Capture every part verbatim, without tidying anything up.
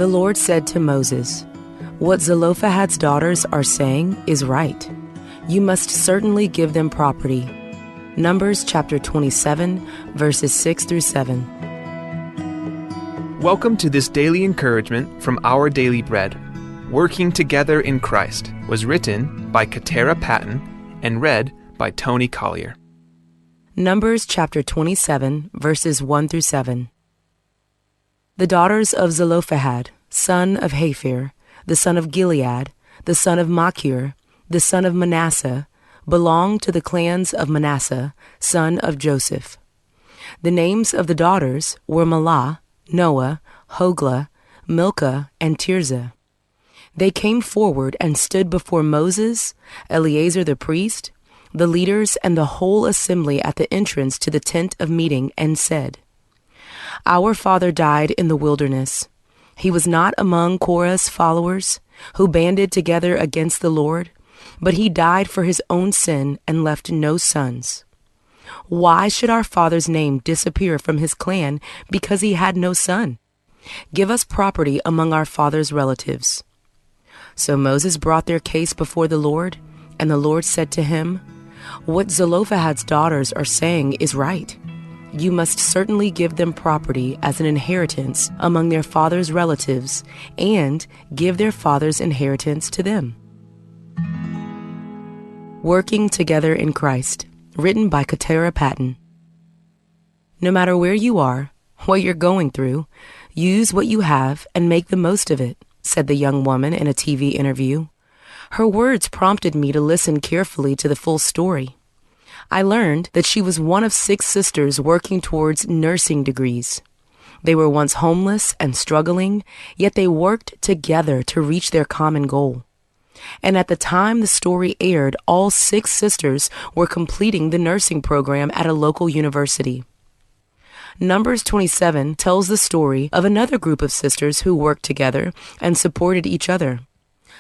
The Lord said to Moses, "What Zelophehad's daughters are saying is right. You must certainly give them property." Numbers chapter twenty-seven, verses six through seven. Welcome to this daily encouragement from Our Daily Bread. Working Together in Christ was written by Katera Patton and read by Tony Collier. Numbers chapter twenty-seven, verses one through seven. The daughters of Zelophehad, son of Hepher, the son of Gilead, the son of Machir, the son of Manasseh, belonged to the clans of Manasseh, son of Joseph. The names of the daughters were Mahlah, Noah, Hoglah, Milcah, and Tirzah. They came forward and stood before Moses, Eleazar the priest, the leaders, and the whole assembly at the entrance to the tent of meeting, and said, "Our father died in the wilderness. He was not among Korah's followers, who banded together against the Lord, but he died for his own sin and left no sons. Why should our father's name disappear from his clan because he had no son? Give us property among our father's relatives." So Moses brought their case before the Lord, and the Lord said to him, "What Zelophehad's daughters are saying is right. You must certainly give them property as an inheritance among their father's relatives, and give their father's inheritance to them." Working Together in Christ, written by Katera Patton. "No matter where you are, what you're going through, use what you have and make the most of it," said the young woman in a T V interview. Her words prompted me to listen carefully to the full story. I learned that she was one of six sisters working towards nursing degrees. They were once homeless and struggling, yet they worked together to reach their common goal. And at the time the story aired, all six sisters were completing the nursing program at a local university. Numbers twenty-seven tells the story of another group of sisters who worked together and supported each other.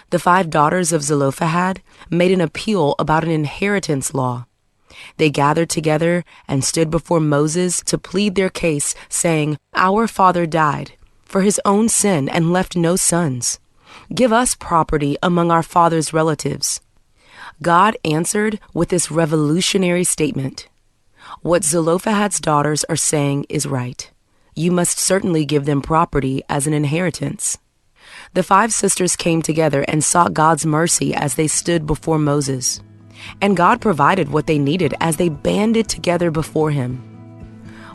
The five daughters of Zelophehad made an appeal about an inheritance law. They gathered together and stood before Moses to plead their case, saying, "Our father died for his own sin and left no sons. Give us property among our father's relatives." God answered with this revolutionary statement: "What Zelophehad's daughters are saying is right. You must certainly give them property as an inheritance." The five sisters came together and sought God's mercy as they stood before Moses. And God provided what they needed as they banded together before him.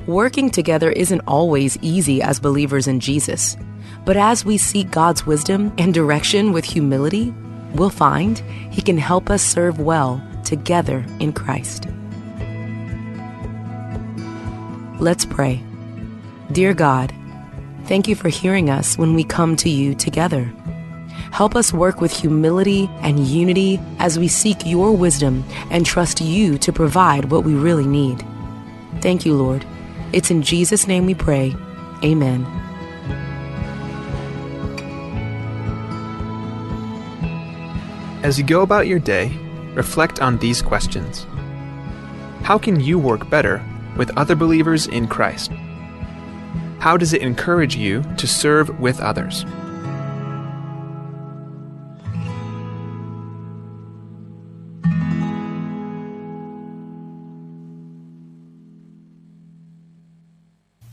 Working together isn't always easy as believers in Jesus, but as we seek God's wisdom and direction with humility, we'll find he can help us serve well together in Christ. Let's pray. Dear God, thank you for hearing us when we come to you together. Help us work with humility and unity as we seek your wisdom and trust you to provide what we really need. Thank you, Lord. It's in Jesus' name we pray. Amen. As you go about your day, reflect on these questions. How can you work better with other believers in Christ? How does it encourage you to serve with others?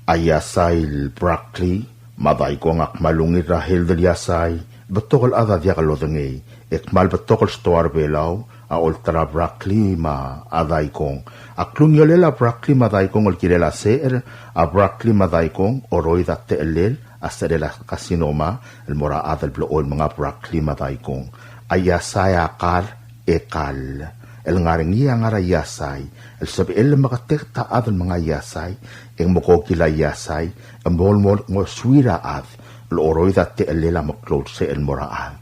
A iasai el broccoli me a daikong a kmal ungil er a health el iasai, betok el chad a diak lodengei, e kmal betok el stoa er a Belau a olterau a broccoli me a daikong. A klungiolel a broccoli me a daikong el kirel a secher, a broccoli me a daikong a oroid a techellel a secherel a carcinoma el mo er a chad el blechoel menga broccoli me a daikong. A iasai a kar e kall. El ngar er ngii a ngar er a iasai el sebechel el meketeket a chad el menga iasai, e ng mekokil a iasai, e mo, mo, mo ngosuir a chad el oroid a techellel a meklou el secher el mo er a chad.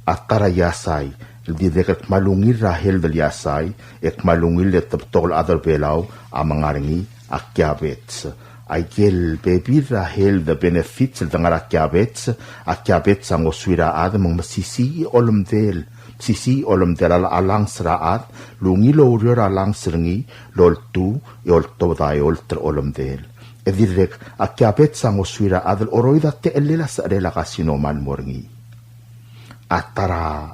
A ta er a iasai el dirrek el kmal ungil er a health el iasai, e kmal ungil e te betok el chad er a Belau a menga er ngii a kiabets. Aike el bebil er a health benefits el de ngar er a kiabets, a kiabets a ngosuir a chad me ng mesisiich a olemdel, mesisiich a olemdel a, a lungs er a chad, el ungil oureor a lungs er ngii el oltuu e oltobed a eolt er a olemdel. E dirrek a kiabets a ngosuir a chad el choroid a techellel a secherel a carcinoma el mo er ngii. A ta er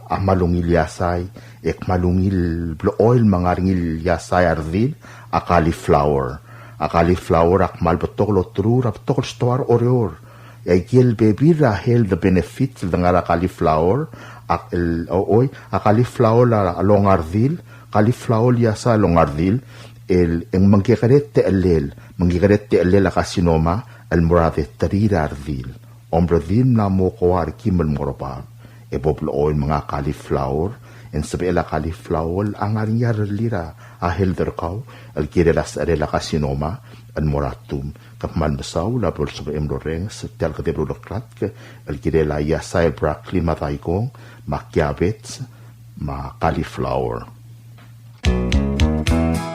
a kmal ungil iasai, e kmal ungil blechoel me a ngar er ngii el iasai a redil, a cauliflower. A cauliflower a kmal betok el oterur, a betok el stoa er Oreor. E aike el bebil er a health benefits el de ngar er a cauliflower, a, el, o, oi, a cauliflower a, a longa a redil, cauliflower el iasai a longa a redil, el, e ng mengkekerei a techellel, mengkekerei a techellel a carcinoma, el mo er a deterir a redil. Omredil mla mo koa er kim el mo er bab. E bo blechoel menga cauliflower, e ng sebechel a cauliflower a ngar er ngii a rellii er a health er kau, el kirel a secherel a carcinoma el mo er a tum. Ke kmal mesaul a bo lsebechem el orrenges tia el kedeb el uleklatk el kirel a iasai el broccoli me a daikong, me a kiabets, me a cauliflower.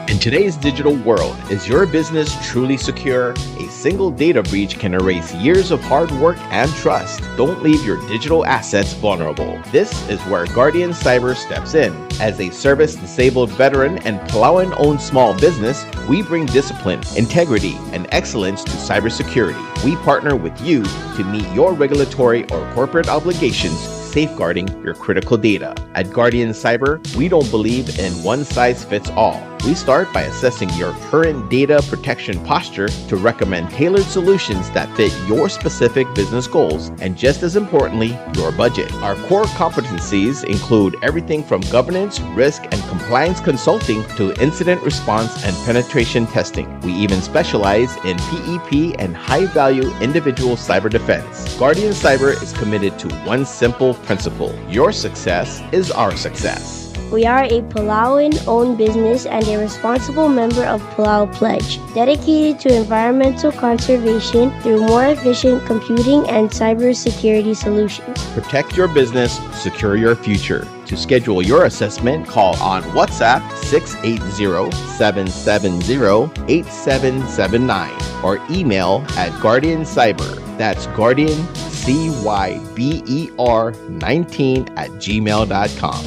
In today's digital world, is your business truly secure? A single data breach can erase years of hard work and trust. Don't leave your digital assets vulnerable. This is where Guardian Cyber steps in. As a service-disabled veteran and Palauan-owned small business, we bring discipline, integrity, and excellence to cybersecurity. We partner with you to meet your regulatory or corporate obligations, safeguarding your critical data. At Guardian Cyber, we don't believe in one size fits all. We start by assessing your current data protection posture to recommend tailored solutions that fit your specific business goals and, just as importantly, your budget. Our core competencies include everything from governance, risk, and compliance consulting to incident response and penetration testing. We even specialize in P E P and high-value individual cyber defense. Guardian Cyber is committed to one simple principle: your success is our success. We are a Palauan-owned business and a responsible member of Palau Pledge, dedicated to environmental conservation through more efficient computing and cybersecurity solutions. Protect your business, secure your future. To schedule your assessment, call on WhatsApp six eight zero, seven seven zero, eight seven seven nine or email at Guardian Cyber. That's Guardian C Y B E R nineteen at gmail dot com.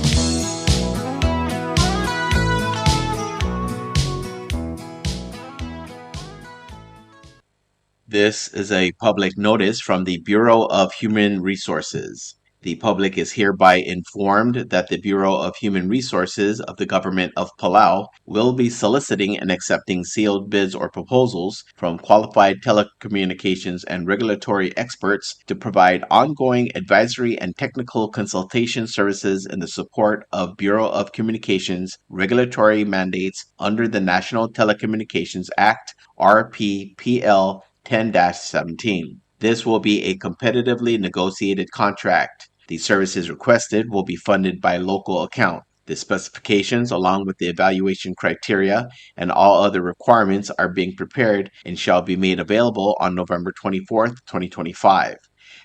This is a public notice from the Bureau of Human Resources. The public is hereby informed that the Bureau of Human Resources of the Government of Palau will be soliciting and accepting sealed bids or proposals from qualified telecommunications and regulatory experts to provide ongoing advisory and technical consultation services in the support of Bureau of Communications regulatory mandates under the National Telecommunications Act, R P P L ten dash seventeen. This will be a competitively negotiated contract. The services requested will be funded by local account. The specifications, along with the evaluation criteria and all other requirements, are being prepared and shall be made available on November twenty-fourth, twenty twenty-five.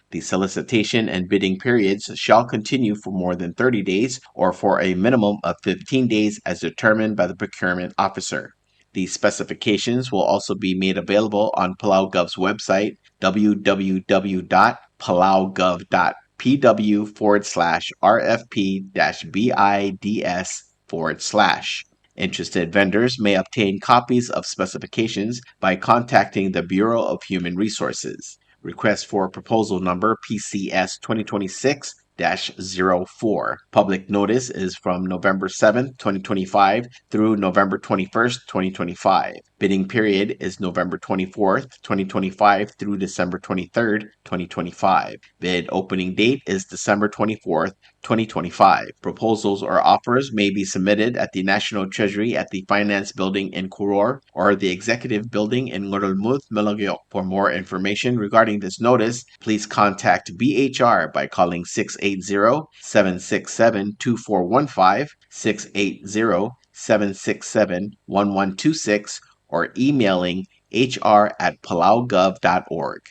The solicitation and bidding periods shall continue for more than thirty days or for a minimum of fifteen days as determined by the procurement officer. The specifications will also be made available on PalauGov's website, W W W dot palaugov dot P W forward slash R F P dash B I D S forward slash. Interested vendors may obtain copies of specifications by contacting the Bureau of Human Resources. Request for proposal number P C S twenty twenty-six dash zero four. Public notice is from November seventh, twenty twenty-five through November twenty-first, twenty twenty-five. Bidding period is November twenty-fourth, twenty twenty-five through December twenty-third, twenty twenty-five. Bid opening date is December twenty-fourth, twenty twenty-five. Proposals or offers may be submitted at the National Treasury at the Finance Building in Koror or the Executive Building in Ngerulmud, Melekeok. For more information regarding this notice, please contact B H R by calling six eight zero, seven six seven, two four one five, six eight zero, seven six seven, one one two six, or emailing H R at palaugov dot org.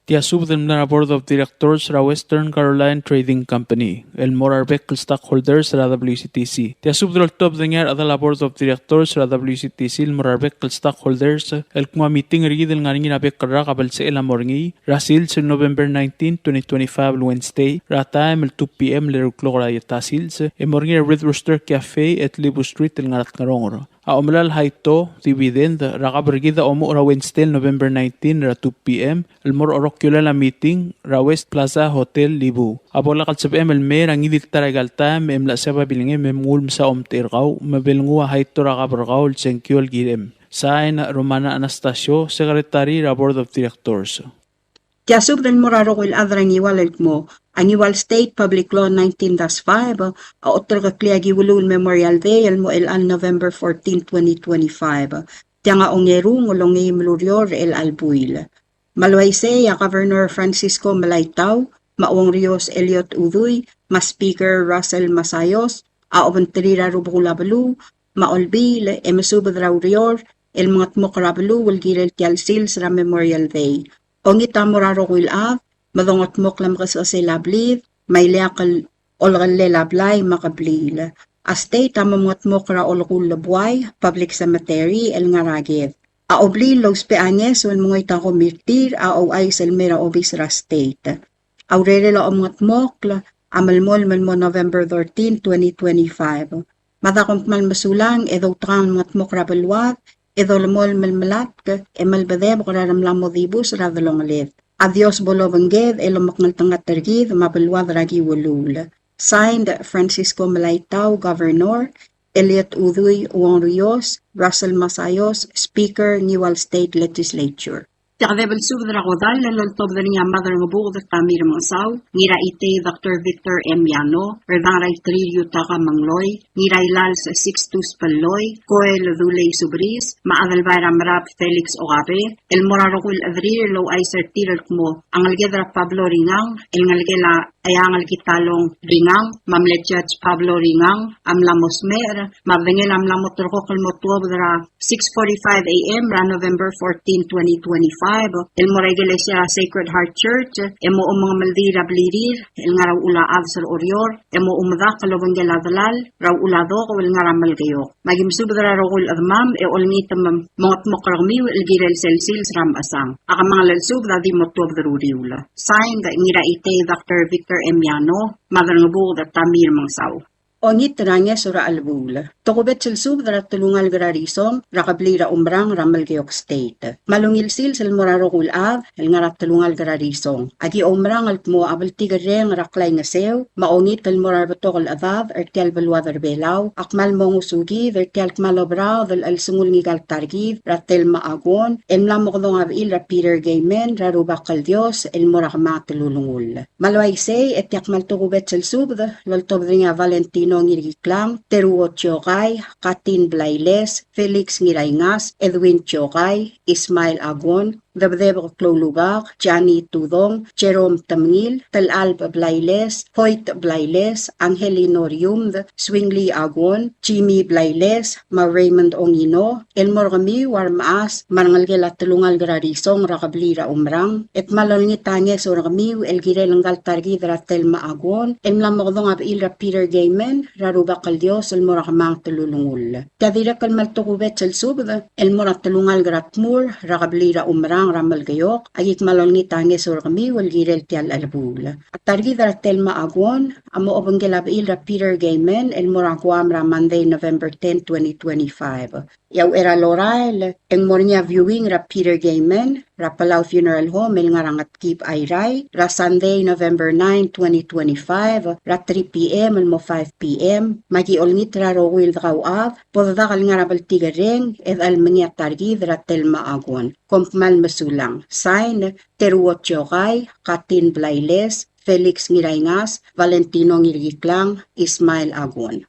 Tia subed el mla er a Board of Directors er a Western Caroline Trading Company el mo er a rebek el stockholders er a W C T C. Tia subed el oltobed er ngii a rechedal a Board of Directors er a W C T C el mo er a rebek el stockholders el kmo a meeting er kid el ngar er ngii er a bek el rak a belsechel a mo er ngii er a sils el November nineteen, twenty twenty-five el Wednesday er a taem el two P M el eru el klok er a ieta sils e mo er ngii er a Red Rooster Cafe, Etlibu Street el ngar er a Tngeronger. A omelai el haito, dividend, er a kab er kid a omuchel er a Wednesday el November nineteen er a two P M el mo er a orokiolel a meeting er a West Plaza Hotel, Libuu. A bo lak el sebechem el mei er a ngii di el ta er aika el taem e mla sebechir a bilngem e mnguu el msa omtechei er kau me bo lenguu a haito er a kab er kau el sengkio el kirem. Sign, Romana Anastasio, Secretary er a Board of Directors. Tia subed el mo er a rokui el chad er a Ngiwal el kmo a Ngiwal State Public Law nineteen dash five a oterekeklii a Kiuluul Memorial Day el mo chelecha el November fourteen, twenty twenty-five. Tiang a ongerung el ongeim el ureor er chelecha el buil. Me a le uaisei a Governor Francisco Melaitau, me a Uongrios Eliot Udui, me a Speaker Russell Masayos, a obengterir a rubekul a beluu me a Olbiil e mesubed er a ureor el mengetmokl er a beluu el kirel tia el sils er a Memorial Day. Ongit a mo er a rokui el chad me dongetmokl a mekesechesel a blid me a ileakl el olekellel a blai me a kebliil. A state a mo mengetmokl er a olekull el buai, public cemetery, el ngar er a ked. A obliil el ousbech a ngeso el mengoit a komirtir a ouchais el mei er a obis er a state. A urerel a omengetmokl a melemolem el mo November thirteen, twenty twenty-five. Mada kom kmal mesulang e doutekangel mengetmokl er a beluad e dolemolem el melatk e melbedebek er a remla mo dibus er a delongeled. A Dios bo lobengked e lomekngeltengat er kid me a beluad er a Kiuluul. Signed, Francisco Melaitau, Governor, Eliot Udui Uongrios, Russell Masayos, Speaker, Ngiwal State Legislature. Tia kede belsubed er a kodall el oltobed er ngii a Maderangebuked Tamir Mengesau, Ngiraitei Doctor Victor M. Yano, Rdang er a Iterir Yutaka Mengloi, Ngirailals Sixtus Pelloi, Koel Dulei Subris, me a Adelbai er a Merab Felix Okabe, el mo er a rokui el chederir el ouchais er tir el kmo a ngeleked er a Pablo Ringang, el ngelekel a Eangel Kitalong Ringang, me a mle Judge Pablo Ringang, a mla mo smecher, me a bedengel a mla mo ulterekokl el mo tuobed er a six forty-five A M er a November fourteen, twenty twenty-five, el mo er a ikelesia er a Sacred Heart Church, e mo omengemeldiil er a blirir el ngar er a Uchul a Chades er Oreor, e mo oumedakl el obengkel a delal er a Uchul a Dokou el ngar er a Melekeok. Me aki mesubed er a rokui el chedemam e olengit me mengetmokl er kemiu el kirel sel sils er a mechesang. A kemanget el subed a di mo tuobed er uriul. Signed, Ngiraitei Doctor Victor M. Yano, Maderangebuked Tamir Mengesau. Ongit er a ngeso er a chelebuul. Tokubets el subed er a telungalek er a Risong er a kebliil er a Umerang er a Melekeok State. Me a ungil sils el mo er a rokui el chad el ngar er a telungalek er a Risong. Aki oumerang el kmo a bltikerreng er a klaingeseu me a ongit el mo er a rebetok el chedad er tia el beluad er Belau a kmal mo ngosukid er tia el kmal oberaod el chelsengul ngika el ta er kid er a Telma Aguon el mla mo kedong a bechil er a Peter Gaiman er a Rubak el Dios el mo er a kemanget el ulengull. Me a le uaisei e tia kmal tokubets el subed el oltobed er ngii a Valentino Ngirkiklang, Teruo Tiokai, Katin Blailes, Felix Ngiraingas, Edwin Tiokai, Ismael Aguon, Debdeb Kloulubak, Jani Tudong, Jerome Temngil, Telalb Blailes, Hoyt Blailes, Angelino Riumd, Swingly Aguon, Jimmy Blailes, me a Raymond Ongino, el mo er kemiu a remechas me a rengelekel a telungalek er a Risong er a kebliil er a Umerang, e kmal olengit a ngeso er kemiu el kirel ngka el ta er kid er a Telma Aguon el mla mo kedong a bechil er a Peter Gaiman er a Rubak el Dios el mo er a kemanget el ulengull. Tia dirrek el kmal tokubets el subed el mo er a telungalek er a Tmur er a kebliil er a Umerang er a Melekeok, aki kmal olengit a ngeso er kemiu el kirel tia el chelebuul. A ta er kid er a Telma Aguon a mo obengkel a bechil er a Peter Gaiman el mo er a Guam er a Monday, November ten, twenty twenty-five. E a uchei er a lorael e ng mo er ngii a viewing er a Peter Gaiman er a Palau Funeral Home el ngar er a Ngetkib, Airai, er a Sunday, November nine, twenty twenty-five, er a three P M el mo five P M. Me aki olengit er a rokui el dekauchad bo dedak el ngar er a bltikerreng e de chelmengii a ta er kid er a Telma Aguon. Kom kmal mesulang. Sign, Teruo Tiokai, Katin Blailes, Felix Ngiraingas, Valentino Ngirkiklang, Ismael Aguon.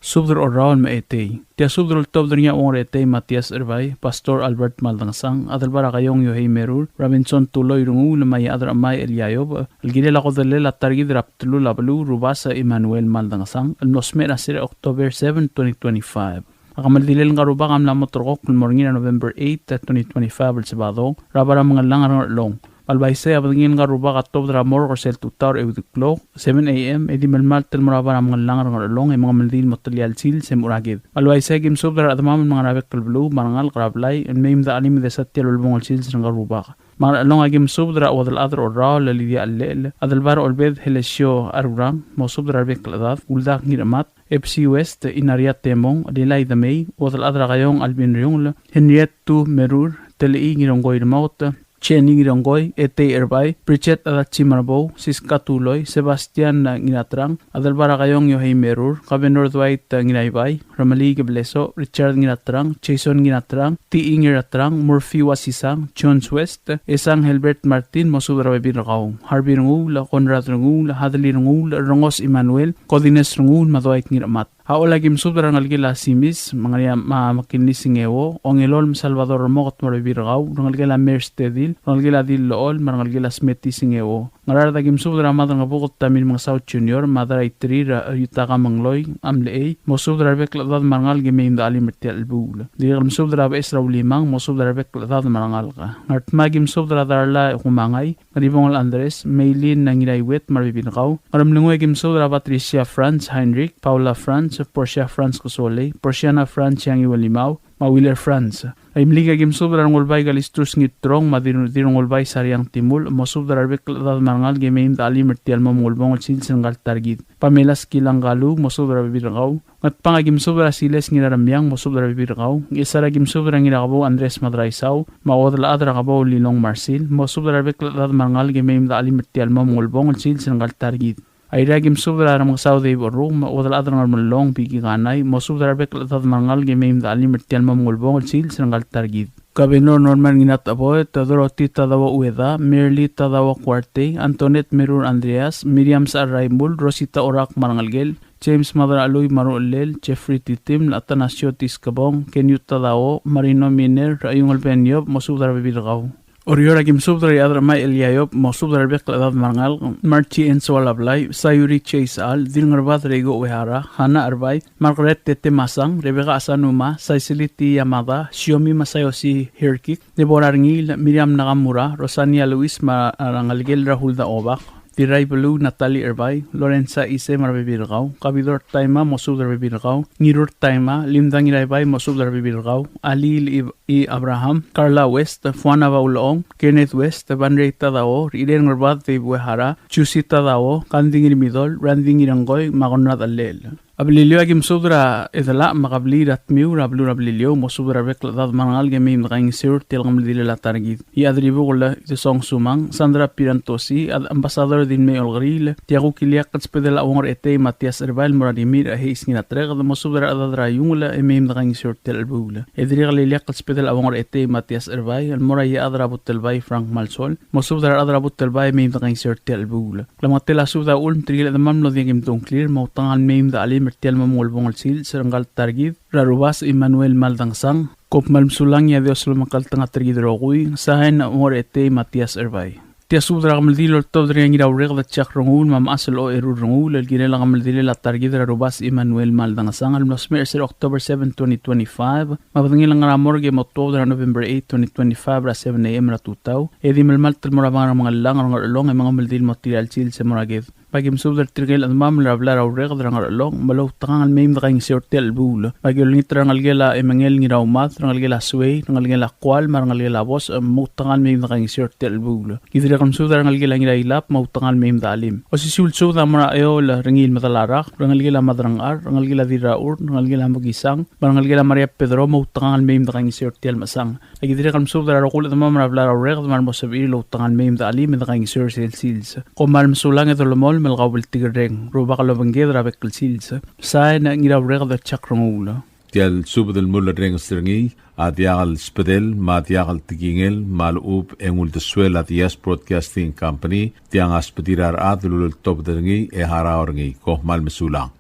Subed er a Orraol me a Etei. Tia subed el oltobed er ngii a Uong er a Etei Matias Erbai, Pastor Albert Maldangesang, Adelbai er a Kaiong Yohei Merur, Robinson Tuloi Renguul, me a Iechad er a Chemai Eliayob, el kirel a kodellel a ta er kid er a bdelul a beluu Rubasech Emmanuel Maldangesang el mlo smecher er a sera October seven, twenty twenty-five. A kemeldilel ngka el rubak a mla mo ulterekokl el mo er ngii er a November eight, twenty twenty-five el Sabadong er a Bai er a Mengellang er a Ngerchelong. Me a le uaisei a bedengel ngka el rubak a tuobed er a morgue er sel tutau er a euid el klok, seven A M, e di melemalt el mo er a Bai er a Mengellang er a Ngerchelong e mengemeldiil el mo telia el sils e mo er a ked. Me a le uaisei e aki mesubed er a rechedemam el ngar er a bek el beluu me a rengalek er a blai el mei me de chelim e desa tia el ulebongel sils er ngka el rubak. Me a Ngerchelong a ki mesubed er a Uodelchad er a Orraol, Lydia Llechel, Adelbai er a Olbed Helesio Arurang, mosubed er a rebek el chedad, Uldak Ngiramat, Epsi West, Inaria Temong, Lilai Demei, Uodelchad er a Kaiong Alvin Riungel, Henriette Tu Merur, Telechii Ngirongkoi Remaut, Jenny Ngirongkoi, Etei Erbai, Bridget Adachi Marbou, Siska Tuloi, Sebastian Ngiratrang, Adelbai er a Kaiong Yohei Merur, Governor Dwight Ngiraibai, Remeliik Blesoch, Richard Ngiratrang, Jason Ngiratrang, Tii Ngiratrang, Murphy Wasisang, Jones West, Esang Helbert Martin, mosubed er a rebebil er kau. Harvey Renguul, Conrad Renguul, Hadley Renguul, Rengos Emmanuel, Kodines Renguul, me a Dwight Ngiramat. A Ollei a ki mesubed er a rengelekel a Simis, me a Ngeria, me a Makinis Ngeo, Ongelol me a Salvador Remoket me a rebebil er kau, rengelekel a Mers Tedil, rengelekel a Dil Lool, me a rengelekel a Smetis Ngeo. Ngaraard a ki mesubed er a Mad er a Ngebuked Tamir Mengesau Junior, me a Deraiterir, e, Yutaka Mengloi, Amlechei, mosubed er a rebek el chedad me a rengalek e mei me de chelim er tia el chelebuul. Dirrek el mesubed er a Beches er a Ulimang, mosubed er a rebek el chedad me a rengalek. Ngardmau a ki mesubed er a Darla Kumangai, Ngeribongel Andres, Meilin Ngiraiwet me a rebebil er kau. Ngeremlengui a ki mesubed er a Patricia Franz Heinrich, Paula Franz, Portia Franz Kesolei, Portiana Franz Iangiuelimau, me a Willer Franz. Aimeliik a ki mesubed er a Rengulbai Kalistus Ngirturong, me a Dir-, Dirrengulbai Sariang Timulch, mosubed er a rebek el chedad me a rengalek e mei me de chelim er tia el mo mengulebongel el sils er ngka el ta er kid. Pamela Skilang Kalu, mosubed er a rebebil er kau. Ngatpang a ki mesubed er a Siles Ngiraremiang, mosubed er a rebebil er kau. Ngchesar a ki mesubed er a Ngirakebou Andres Madraisau, me a Uodelchad er a Kebou Lilong Marsil, mosubed er a rebek el chedad me a rengalek e mei me de chelim er tia el mo mengulebongel el sils er ngka el ta er kid. Airai a ki mesubed er a Remengesau Dave Oruk, me a Uodelchad er a Ngermelong Biki Kanai, mosubed er a rebek el chedad me a rengalek e mei me de chelim er tia el mo mengulebongel el sils er ngka el ta er kid. Governor Norman Nginat Cheboet, Dorothy Tadao Ueda, Merly Tadao Kuartei, Antoinette Merur Andreas, Miriam Sechar Raimul, Rosita Orak me a rengelekel, James Madrachelui me a ruchellel, Jeffrey Titiml, Atanasio Tiskebong, Keniu Tadao, Marino Miner, Raiungel Beniob, mosubed er a rebebil er kau. Oreor a ki mesubed er a Iechad er a Chemai Elia Iob, mosubed er a rebek el chedad me a rengalek, Marchi Ensoal Ablai, Sayuri Chase Al, Dilngerbad Reiko Uehara, Hana Erbai, Margaret Tete Masang, Rebecca Asanuma, Cecily T. Yamada, Shiomi Masayoshi Hirkik, Deborah Rengiil, Miriam Nakamura, Rosania Luis me a rengelekel er a Hulda Obak, Dirraibeluu Natalie Erbai, Lorenza Ise me a rebebil er kau, Kabidor Taima, mosubed er a rebebil er kau, Ngirur Taima, Linda Ngiraibai, mosubed er a rebebil er kau, Alil Ib-, I. Abraham, Carla West, Fuana Baulong, Kenneth West, Banrei Tadao, Irene Ngerbad, Dave Uehara, Juicy Tadao, Kandi Ngirmidol, Randy Ngirengkoi, me a Conrad Allel. A Beliliou a ki mesubed er a Edelach me a kebliil er a Tmiu er a beluu er a Beliliou, mosubed er a rebek el chedad me a rengalek e mei me dekaingeseu er tia el kemeldilel a ta er kid. Iechad er a Ibukel Idesong Sumang, Sandra Pierantozzi, Ad-, Ambassador Dilmei Olkeriil, tia kuk ileakl el subedel a Uong er a Etei Matias Erbai el mo er a Rimirch Heis Ngiratereked, mosubed er a rechedad er a Iungel e mei me dekaingeseu er tia el chelebuul. E dirrek el ileakl el subedel a Uong er a Etei Matias Erbai el mo er a Iechad er a Butelbai Frank Malsol, mosubed er a rechad er a Butelbai e mei me dekaingeseu er tia el chelebuul. Klemengetel a subed a uchul me tirke el chedemam el mlo diak kimtungklir, moutekangel mei me de chelim er tia el mo mengulebongel el sils er ngka el ta er kid er a Rubasech Emmanuel Maldangesang. Kom kmal mesulang, e a Dios a lomekngeltengat er kid el rokui. Sain, Uong er a Etei Matias Erbai. Tia subed er a kemeldiil a oltobed er ngii a Ngiraureked Jack Renguul me a Mechas el Ocherur Renguul el kirel a kemeldilel a ta er kid er a Rubasech Emmanuel Maldangesang el mlo smecher er sel October seven, twenty twenty-five, me a bedengel a ngar er a morgue e mo tuobed er a November eight, twenty twenty-five er a seven A M er a tutau, e di melemalt el mo er a Bang er a Mengellang er a Ngerchelong e mengemeldiil el mo tia el sils e mo er a ked. Me a ki mesubed er tirke el chedemam el blai er a Ureked er a Ngerchelong, me loutekangel mei me dekaingeseu er tia el chelebuul. Me a ki olengit er a rengelekel a Emengel Ngiraumad, rengelekel a Suei, rengelekel a Kual, me a rengelekel a Bos, e moutekangel mei me dekaingeseu er tia el chelebuul. Ki dirrek el mesubed er a rengelekel a Ngirailab, moutekangel mei me de chelim. Osisiu el subed a mo er a Eol Rengiil Medalarak, rengelekel a Madrangchar, rengelekel a Dirrachur, rengelekel a Mekisang, me a rengelekel a Maria Pedro, moutekangel mei me dekaingeseu er tia el mechesang. A ki dirrek el mesubed er a rokui el chedemam er a blai er a Ureked me a remo sebechir el outekangel mei me de chelim e dekaingeseu er sel sils. Kom kmal mesulang e dolemolem el kaubltikerreng. Rubak a lobengked er a bek el sils. Sain, Ngiraureked Jack Renguul. Tia el subed el mulerrenges er ngii a diak el subedel me a diak el tekingel me a lechub e ng uldesuel a Diaz Broadcasting Company, tiang a subedir a rechad el uleltobed er ngii e harau er ngii. Kom kmal mesulang.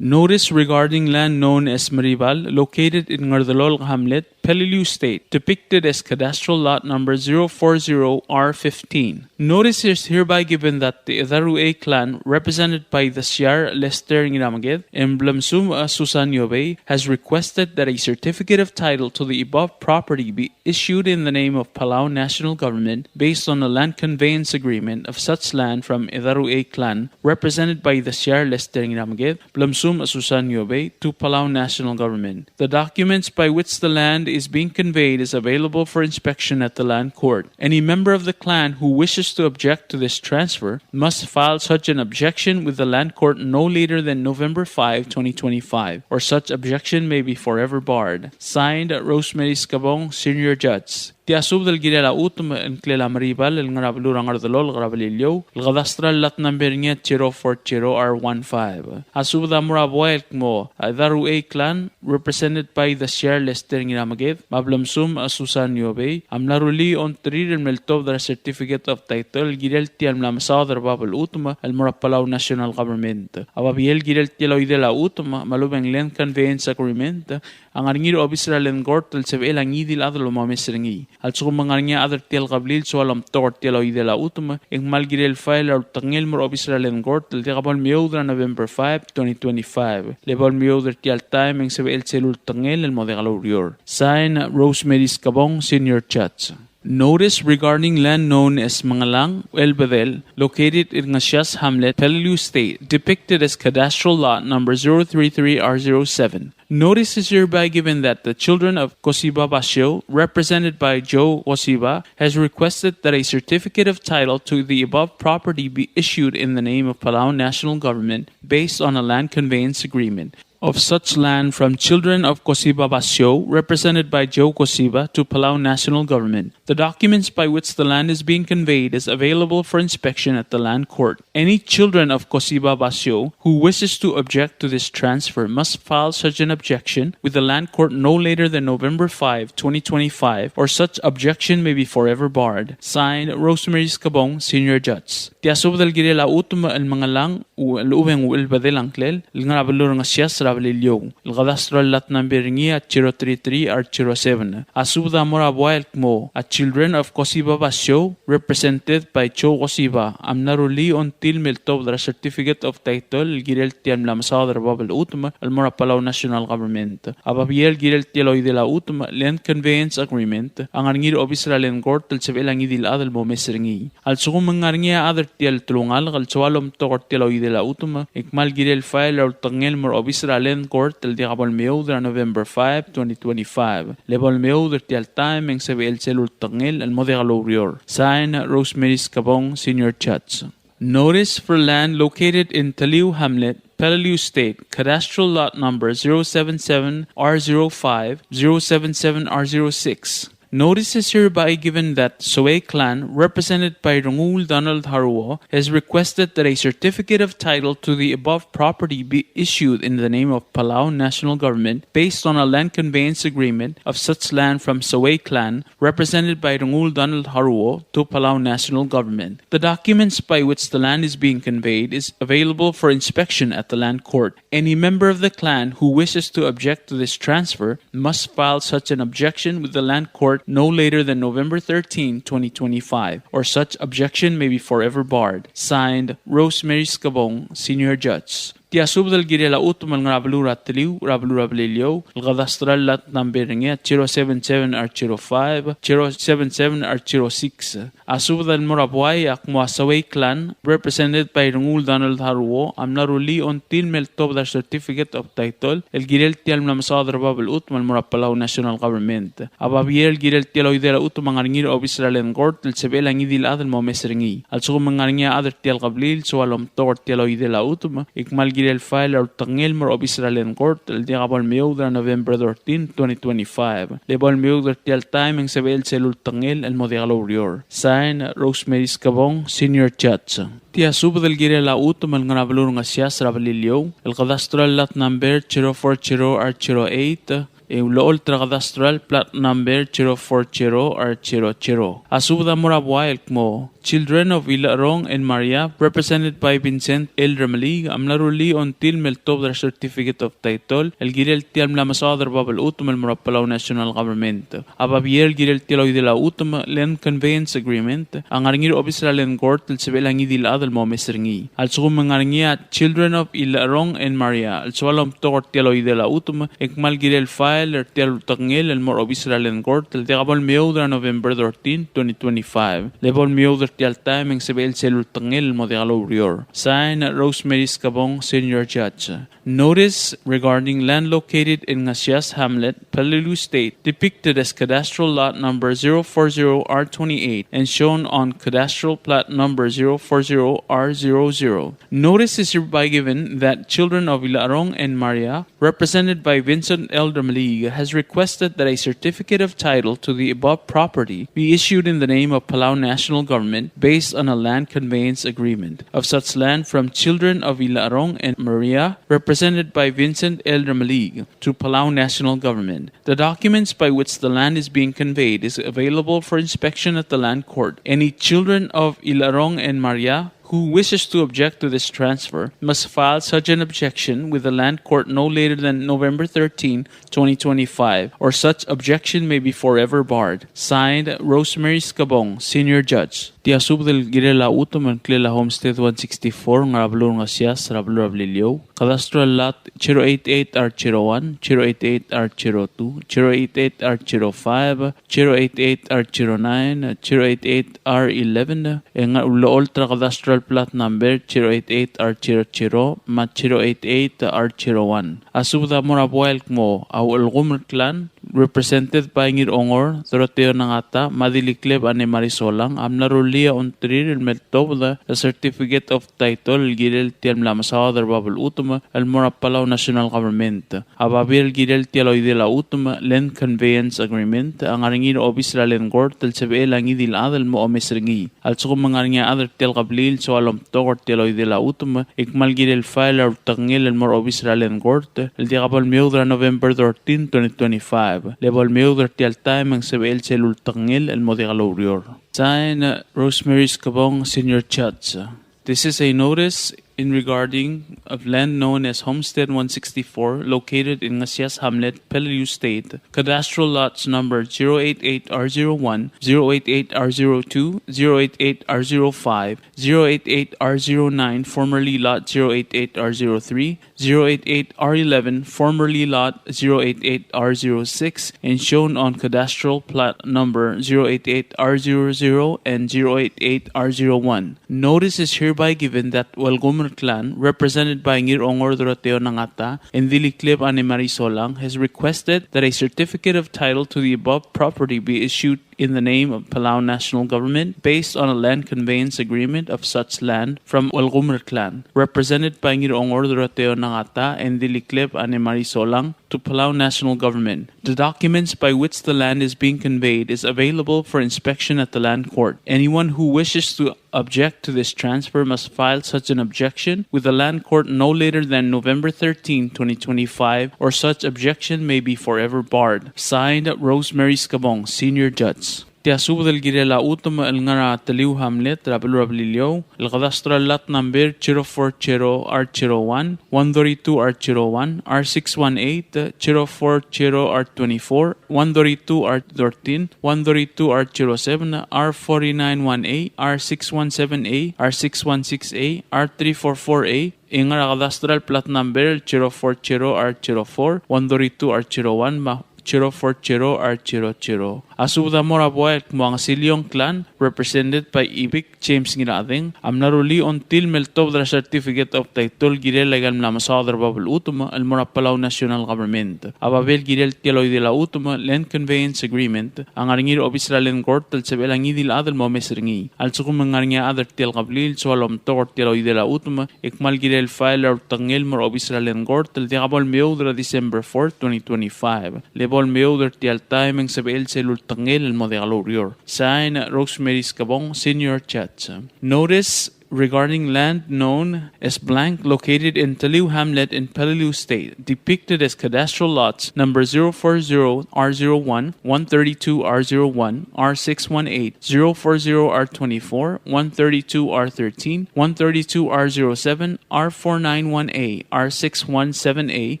Notice regarding land known as Meribal, located in Ngerdelolk Hamlet, Peleliu State, depicted as cadastral lot number zero four zero R fifteen. Notice is hereby given that the Edaruei clan, represented by the Siar Lester Ngirameked and Blemsum, uh, Susan Yobei, has requested that a certificate of title to the above property be issued in the name of Palau National Government based on a land conveyance agreement of such land from Edaruei clan, represented by the Siar Lester Ngirameked, Blemsum Susan Yobei, to Palau National Government. The documents by which the land is being conveyed is available for inspection at the Land Court. Any member of the clan who wishes to object to this transfer must file such an objection with the Land Court no later than November five, twenty twenty-five, or such objection may be forever barred. Signed, Rosemary Skebong, Senior Judge. Tia subed el kirel a chutem el ngklel a Merival el ngar er a beluu er a Ngerdelolk er a Beliliou, el cadastral lot number er ngii a zero four zero R one five. A subed a mo er a buai el kmo a Daruei clan, represented by the Siar Lester Ngirameked, me a Blemsum a Susan Iobei, a mla rullii a ongtir el meltobed er a certificate of title el kirel tia el mla mesaod er bab el chutem el mo er a Palau National Government. A babier el kirel tia el oidel a chutem me a lobeng land conveyance agreement a ngar er ngii er a obis er a Land Court el sebechel a ngii di el chad el mo omes er ngii. A lsekum e ng ngar er ngii a chad er tia el kebliil el soal omtok er tia el oidel a chutem, e ng kmal kirel file er a ultekngel el mo er a obis er a Land Court el diak bo lemeoud er a November five, twenty twenty-five. Le bo lemeoud er tia el taem e ng sebechel sel ultekngel el mo diak loureor. Sign, Rosemary Skebong, Senior Judge. Notice regarding land known as Mengelang Uelbedel, located in Ngesias Hamlet, Peleliu State, depicted as cadastral lot number zero three three R zero seven. Notice is hereby given that the children of Kosiba Basio, represented by Joe Kosiba, has requested that a certificate of title to the above property be issued in the name of Palau National Government based on a land conveyance agreement of such land from children of Kosiba Basio, represented by Joe Kosiba, to Palau National Government. The documents by which the land is being conveyed is available for inspection at the Land Court. Any children of Kosiba Basio who wishes to object to this transfer must file such an objection with the Land Court no later than November five, twenty twenty-five, or such objection may be forever barred. Signed, Rosemary Skebong, Senior Judge. Tia subed el kirel a chutem el Mengelang Uelbedel a ngklel, el ngar er a beluu er a Ngesias er a Beliliou, el cadastral lot number er ngii a zero three three R zero seven. A subed a mo er a buai el kmo a children of Kosiba Basio, represented by Joe Kosiba, a mla rullii a ongtil el meltobed er a certificate of title el kirel tia el mla mesaod er bab el chutem el mo er a Palau National Government. A babier el kirel tia el oidel a chutem, land conveyance agreement, a ngar er ngii er a obis er a Land Court el sebechel a ngii di el chad el mo omes er ngii. A lsekum e ng ngar er ngii a chad er tia el telungalek el soal omtok er tia el oidel a chutem, e ng kmal kirel file er a ultekngel el mo er a obis er a Land Court el diak bo lemeoud er a November five, twenty twenty-five. Le bo lemeoud er tia el taem e ng sebechel sel ultekngel el mo diak loureor. Sign, Rosemary Skebong, Senior Judge. Notice for land located in Teliu Hamlet, Peleliu State, cadastral lot number zero seven seven R zero five, zero seven seven R zero six. Notice is hereby given that Soei clan, represented by Rengul Donald Haruo, has requested that a certificate of title to the above property be issued in the name of Palau National Government based on a land conveyance agreement of such land from Soei clan, represented by Rengul Donald Haruo, to Palau National Government. The documents by which the land is being conveyed is available for inspection at the Land Court. Any member of the clan who wishes to object to this transfer must file such an objection with the Land Court no later than November thirteen, twenty twenty-five, or such objection may be forever barred. Signed, Rosemary Skebong, Senior Judge. Tia subed el kirel a chutem el ngar er a beluu er a Teliu, er a beluu er a Beliliou, el cadastral lot number er ngii a zero seven seven R zero five, zero seven seven R zero six. A subed el mo er a buai a kmo a Soei clan, represented by Rengul Donald Haruo, a mla rullii a ongtil el meltobed er a certificate of title el kirel tia el mla mesaod er bab el chutem el mo er a Palau National Government. A babier el kirel tia el oidel a chutem a ngar er ngii er a obis er a Land Court el sebechel a ngii di el chad el mo omes er ngii. A lsekum e ng ngar er ngii a chad er tia el kebliil el soal omtok er tia el oidel a chutem, e ng kmal kirel file er a ultekngel el mo er a obis er a Land Court el diak bo lemeoud er a November thirteen, twenty twenty-five. Le bo lemeoud er tia el taem e ng sebechel sel ultekngel el mo diak loureor. Sign, Rosemary Skebong, Senior Judge. Tia subed el kirel a chutem el ngar er a beluu er a Ngesias er a Beliliou, el cadastral lot number zero four zero R zero eight, e ulecholt er a cadastral plat number zero four zero R zero zero. A subed a mo er a buai el kmo Children of Ilecherong and Maria, represented by Vincent L. Remeliik, a mla rullii a ongtil el meltobed er a certificate of title el kirel tia el mla mesaod er bab el chutem el mo er a Palau National Government. A babier el kirel tia el oidel a chutem, land conveyance agreement, a ngar er ngii er a obis er a Land Court el sebechel a ngii di el chad el mo omes er ngii. A lsekum e ng ngar er ngii a Children of Ilecherong and Maria el soal omtok er tia el oidel a chutem, e ng kmal kirel file er tia el ultekngel el mo er a obis er a Land Court el diak bo lemeoud er a November thirteen, twenty twenty-five. Le bo lemeoud er tia el taem e ng sebechel sel ultekngel el mo diak loureor. Sign, Rosemary Skebong, Senior Judge. Notice regarding land located in Ngasias Hamlet, Peleliu State, depicted as cadastral lot number zero four zero R twenty-eight and shown on cadastral plat number zero four zero R zero zero. Notice is hereby given that children of Ilarong and Maria, represented by Vincent L. Remeliik, has requested that a certificate of title to the above property be issued in the name of Palau National Government based on a land conveyance agreement of such land from children of Ilarong and Maria, represented by Vincent L. Remeliik, to Palau National Government. The documents by which the land is being conveyed is available for inspection at the Land Court. Any children of Ilarong and Maria who wishes to object to this transfer must file such an objection with the Land Court no later than November thirteen, twenty twenty-five, or such objection may be forever barred. Signed, Rosemary Skebong, Senior Judge. Tia subed el kirel a chutem el ngklel a Homestead one sixty-four, ngar er a beluu er a Ngasias, er a beluu er a Beliliou. Cadastral lot zero eight eight R zero one, zero eight eight R zero two, zero eight eight R zero five, zero eight eight R zero nine, zero eight eight R eleven, e ng ulecholt er a cadastral plat number zero eight eight R zero zero, me a zero eight eight R zero one. A subed a mo er a buai el kmo a Uelgumer Clan, represented by Ngirongor Doroteo Nangata me a Dilikleb Anne Marie Solang, a mla rullii a ongtir el meltobed a certificate of title el kirel tia el mla mesaod er bab el chutem el mo er a Palau National Government. A babier el kirel tia el oidel a chutem, Land Conveyance Agreement, a ngar er ngii er a obis er a Land Court el sebechel a ngii di el chad el mo omes er ngii. A lsekum e ng ngar er ngii a chad er tia el kebliil el soal omtok er tia el oidel a chutem, e kmal kirel file a ultekngel el mo er a obis er a Land Court el diak bo lemeoud er a November thirteen, twenty twenty-five. Le bo lemeoud er tia el taem e ng sebechel sel ultekngel el mo diak loureor. Sign, Rosemary Skebong, Senior Judge. This is a notice in regarding of land known as Homestead one sixty-four, located in Ngasias Hamlet, Peleliu State, cadastral lots number zero eight eight R zero one, zero eight eight R zero two, zero eight eight R zero five, zero eight eight R zero nine, formerly lot zero eight eight R zero three, zero eight eight R eleven, formerly lot zero eight eight R zero six, and shown on cadastral plat number zero eight eight R zero zero and zero eight eight R zero one. Notice is hereby given that Uelgumer Clan, represented by Ngirongor Doroteo Nangata and Dilikleb Anne Marie Solang, has requested that a certificate of title to the above property be issued in the name of Palau National Government based on a land conveyance agreement of such land from Uelgumer Clan, represented by Ngirongor Doroteo Nangata and Dilikleb Anne Marie Solang, to Palau National Government. The documents by which the land is being conveyed is available for inspection at the Land Court. Anyone who wishes to object to this transfer must file such an objection with the Land Court no later than November thirteen, twenty twenty-five, or such objection may be forever barred. Signed, Rosemary Skebong, Senior Judge. Tia subed el kirel a chutem el ngar er a Teliu Hamlet er a beluu er a Beliliou, el cadastral lot number zero four zero R zero one, one thirty-two R zero one, R six one eight, zero four zero R twenty-four, one thirty-two R thirteen, one thirty-two R zero seven, R forty-nine one A, R six one seven A, R six one six A, R three four four A, e ngar er a cadastral plat number zero four zero R zero four, one thirty-two R zero one, me a zero four zero R zero zero. A subed a mo er a buai el kmo a Ngesiliong Clan, represented by Ibik James Ngirachedeng, a mla rullii a ongtil me ltobed er a certificate of title el kirel aika el mla mesaod er bab el chutem el mo er a Palau National Government. A babier el kirel tia el oidel a chutem, Land Conveyance Agreement, a ngar er ngii er a obis er a Land Court el sebechel a ngii di el chad el mo omes er ngii. A lsekum e ng ngar er ngii a chad er tia el kebliil el soal omtok er tia el oidel a chutem, e kmal kirel file er a ultekngel el mo er a obis er a Land Court el diak bo lemeoud er a December fourth, twenty twenty-five. Le bo lemeoud er tia el taem e ng sebechel sel ultekngel el mo diak loureor. Sign, Rosemary Skebong, Senior Judge. Notice regarding land known as blank located in Taliu Hamlet in Peleliu State, depicted as cadastral lots number zero four zero R zero one, one thirty-two R zero one, R six one eight, zero four zero R twenty-four, one thirty-two R thirteen, one thirty-two R zero seven, R four nine one A, R six one seven A,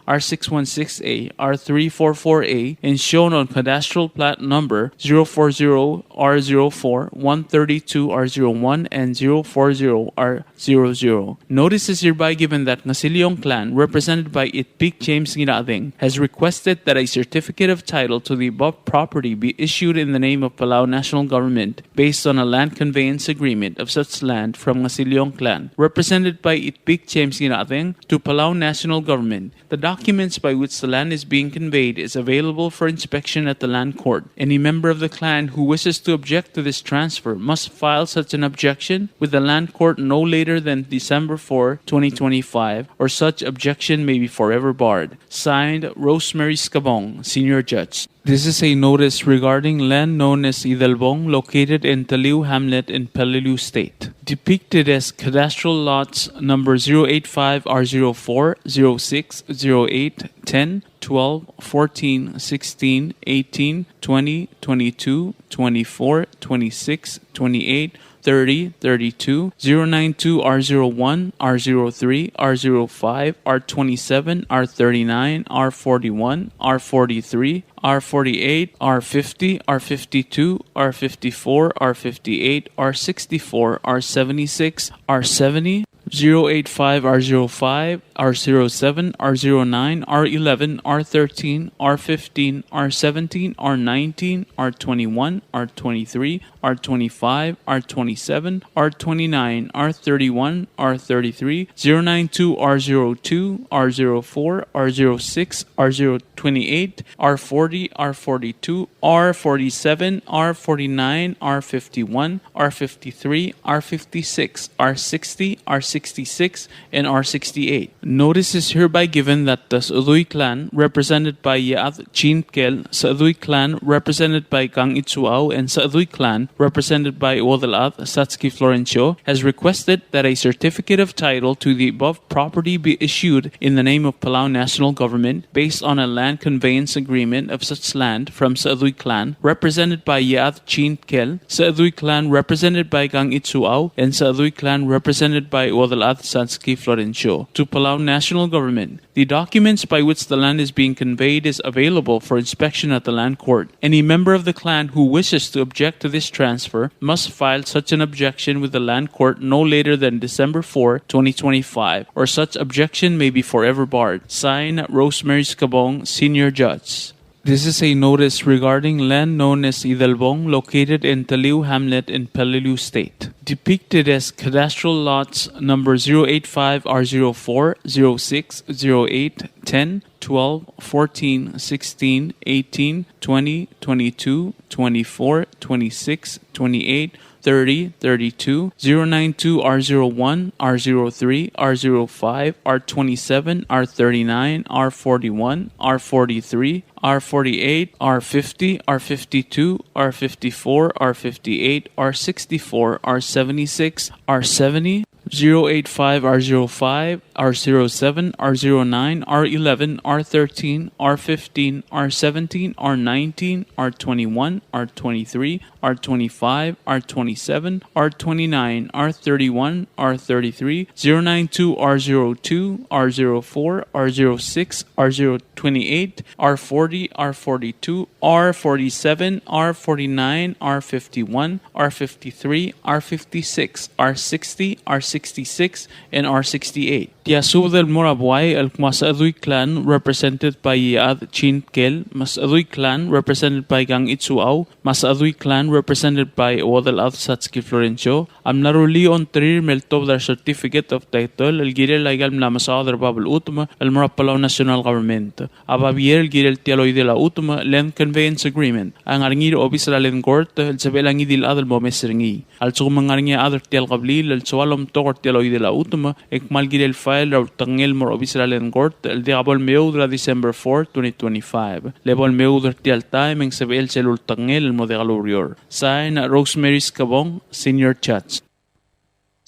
R six one six A, R three four four A, and shown on cadastral plat number zero four zero R zero four, one thirty-two R zero one, and zero four zero R zero zero. Notice is hereby given that Ngasiliong Clan, represented by Itpik James Ngirachedeng, has requested that a certificate of title to the above property be issued in the name of Palau National Government based on a land conveyance agreement of such land from Ngasiliong Clan, represented by Itpik James Ngirachedeng, to Palau National Government. The documents by which the land is being conveyed is available for inspection at the Land Court. Any member of the clan who wishes to object to this transfer must file such an objection with the Land Court no later than December fourth, twenty twenty-five, or such objection may be forever barred. Signed, Rosemary Skebong, Senior Judge. This is a notice regarding land known as Idelbong, located in Taliu Hamlet in Peleliu State. Depicted as cadastral lots number zero eight five R zero four, zero six, zero eight, ten, twelve, fourteen, sixteen, eighteen, twenty, twenty-two, twenty-four, twenty-six, twenty-eight, thirty, thirty-two, zero nine two, R zero one, R zero three, R zero five, R twenty-seven, R thirty-nine, R forty-one, R forty-three, R forty-eight, R fifty, R fifty-two, R fifty-four, R fifty-eight, R sixty-four, R seventy-six, R seventy, zero eight five, R zero five, R zero seven, R zero nine, R eleven, R thirteen, R fifteen, R seventeen, R nineteen, R twenty-one, R twenty-three, R twenty-five, R twenty-seven, R twenty-nine, R thirty-one, R thirty-three, zero nine two, R zero two, R zero four, R zero six, R zero twenty-eight, R forty, R forty-two, R forty-seven, R forty-nine, R fifty-one, R fifty-three, R fifty-six, R sixty, R sixty-six, and R sixty-eight. Notice is hereby given that the Sechedui Clan, represented by Iechad Chin Tkel, Sechedui Clan, represented by Kang Itsuau, and Sechedui Clan, represented by Uodelchad Satski Florencio, has requested that a certificate of title to the above property be issued in the name of Palau National Government based on a land conveyance agreement of such land from Sechedui Clan, represented by Iechad Chin Tkel, Sechedui Clan, represented by Kang Itsuau, and Sechedui Clan, represented by Uodelchad Satski Florencio, to Palau National Government. The documents by which the land is being conveyed is available for inspection at the Land Court. Any member of the clan who wishes to object to this transfer must file such an objection with the Land Court no later than December fourth, twenty twenty-five, or such objection may be forever barred. Signed, Rosemary Skebong, Senior Judge. This is a notice regarding land known as Idelbong, located in Taliu Hamlet in Peleliu State. Depicted as cadastral lots number zero eight five R zero four, zero six, zero eight, ten, twelve, fourteen, sixteen, eighteen, twenty, twenty-two, twenty-four, twenty-six, twenty-eight, thirty, thirty-two, zero nine two, R zero one, R zero three, R zero five, R twenty-seven, R thirty-nine, R forty-one, R forty-three, R forty-eight, R fifty, R fifty-two, R fifty-four, R fifty-eight, R sixty-four, R seventy-six, R seventy, zero eight five, R zero five, R zero seven, R zero nine, R eleven, R thirteen, R fifteen, R seventeen, R nineteen, R twenty-one, R twenty-three, R twenty-five, R twenty-seven, R twenty-nine, R thirty-one, R thirty-three, zero nine two, R zero two, R zero four, R zero six, R zero twenty-eight, R forty, R forty-two, R forty-seven, R forty-nine, R fifty-one, R fifty-three, R fifty-six, R sixty, R sixty-six, and R sixty-eight. Tia subed el mo er a buai el kmo a Sechedui Clan, represented by Iechad Chin Tkel, me a Sechedui Clan, represented by Kang Itsuau, me a Sechedui Clan, represented by Uodelchad Satski Florencio, a mla rullii a ongtirir me ltobed er a certificate of title el kirel aika el mla mesaod er a bab el chutem el mo er a Palau National Government. A babier el kirel tia el oidel a chutem, land conveyance agreement, a ngar er ngii er a obis er a Land Court el sebechel a ngii di el chad el mo omes er ngii. A lsekum e ng ngar er ngii a chad er tia el kebliil el soal omtok er tia el oidel a chutem, e kmal kirel file er a ultekngel el mo er a obis er a Land Court el diak bo lemeoud er a December fourth, twenty twenty-five. Le bo lemeoud er tia el taem e ng sebechel sel ultekngel el mo diak loureor. Sign, Rosemary Skebong, Senior Judge.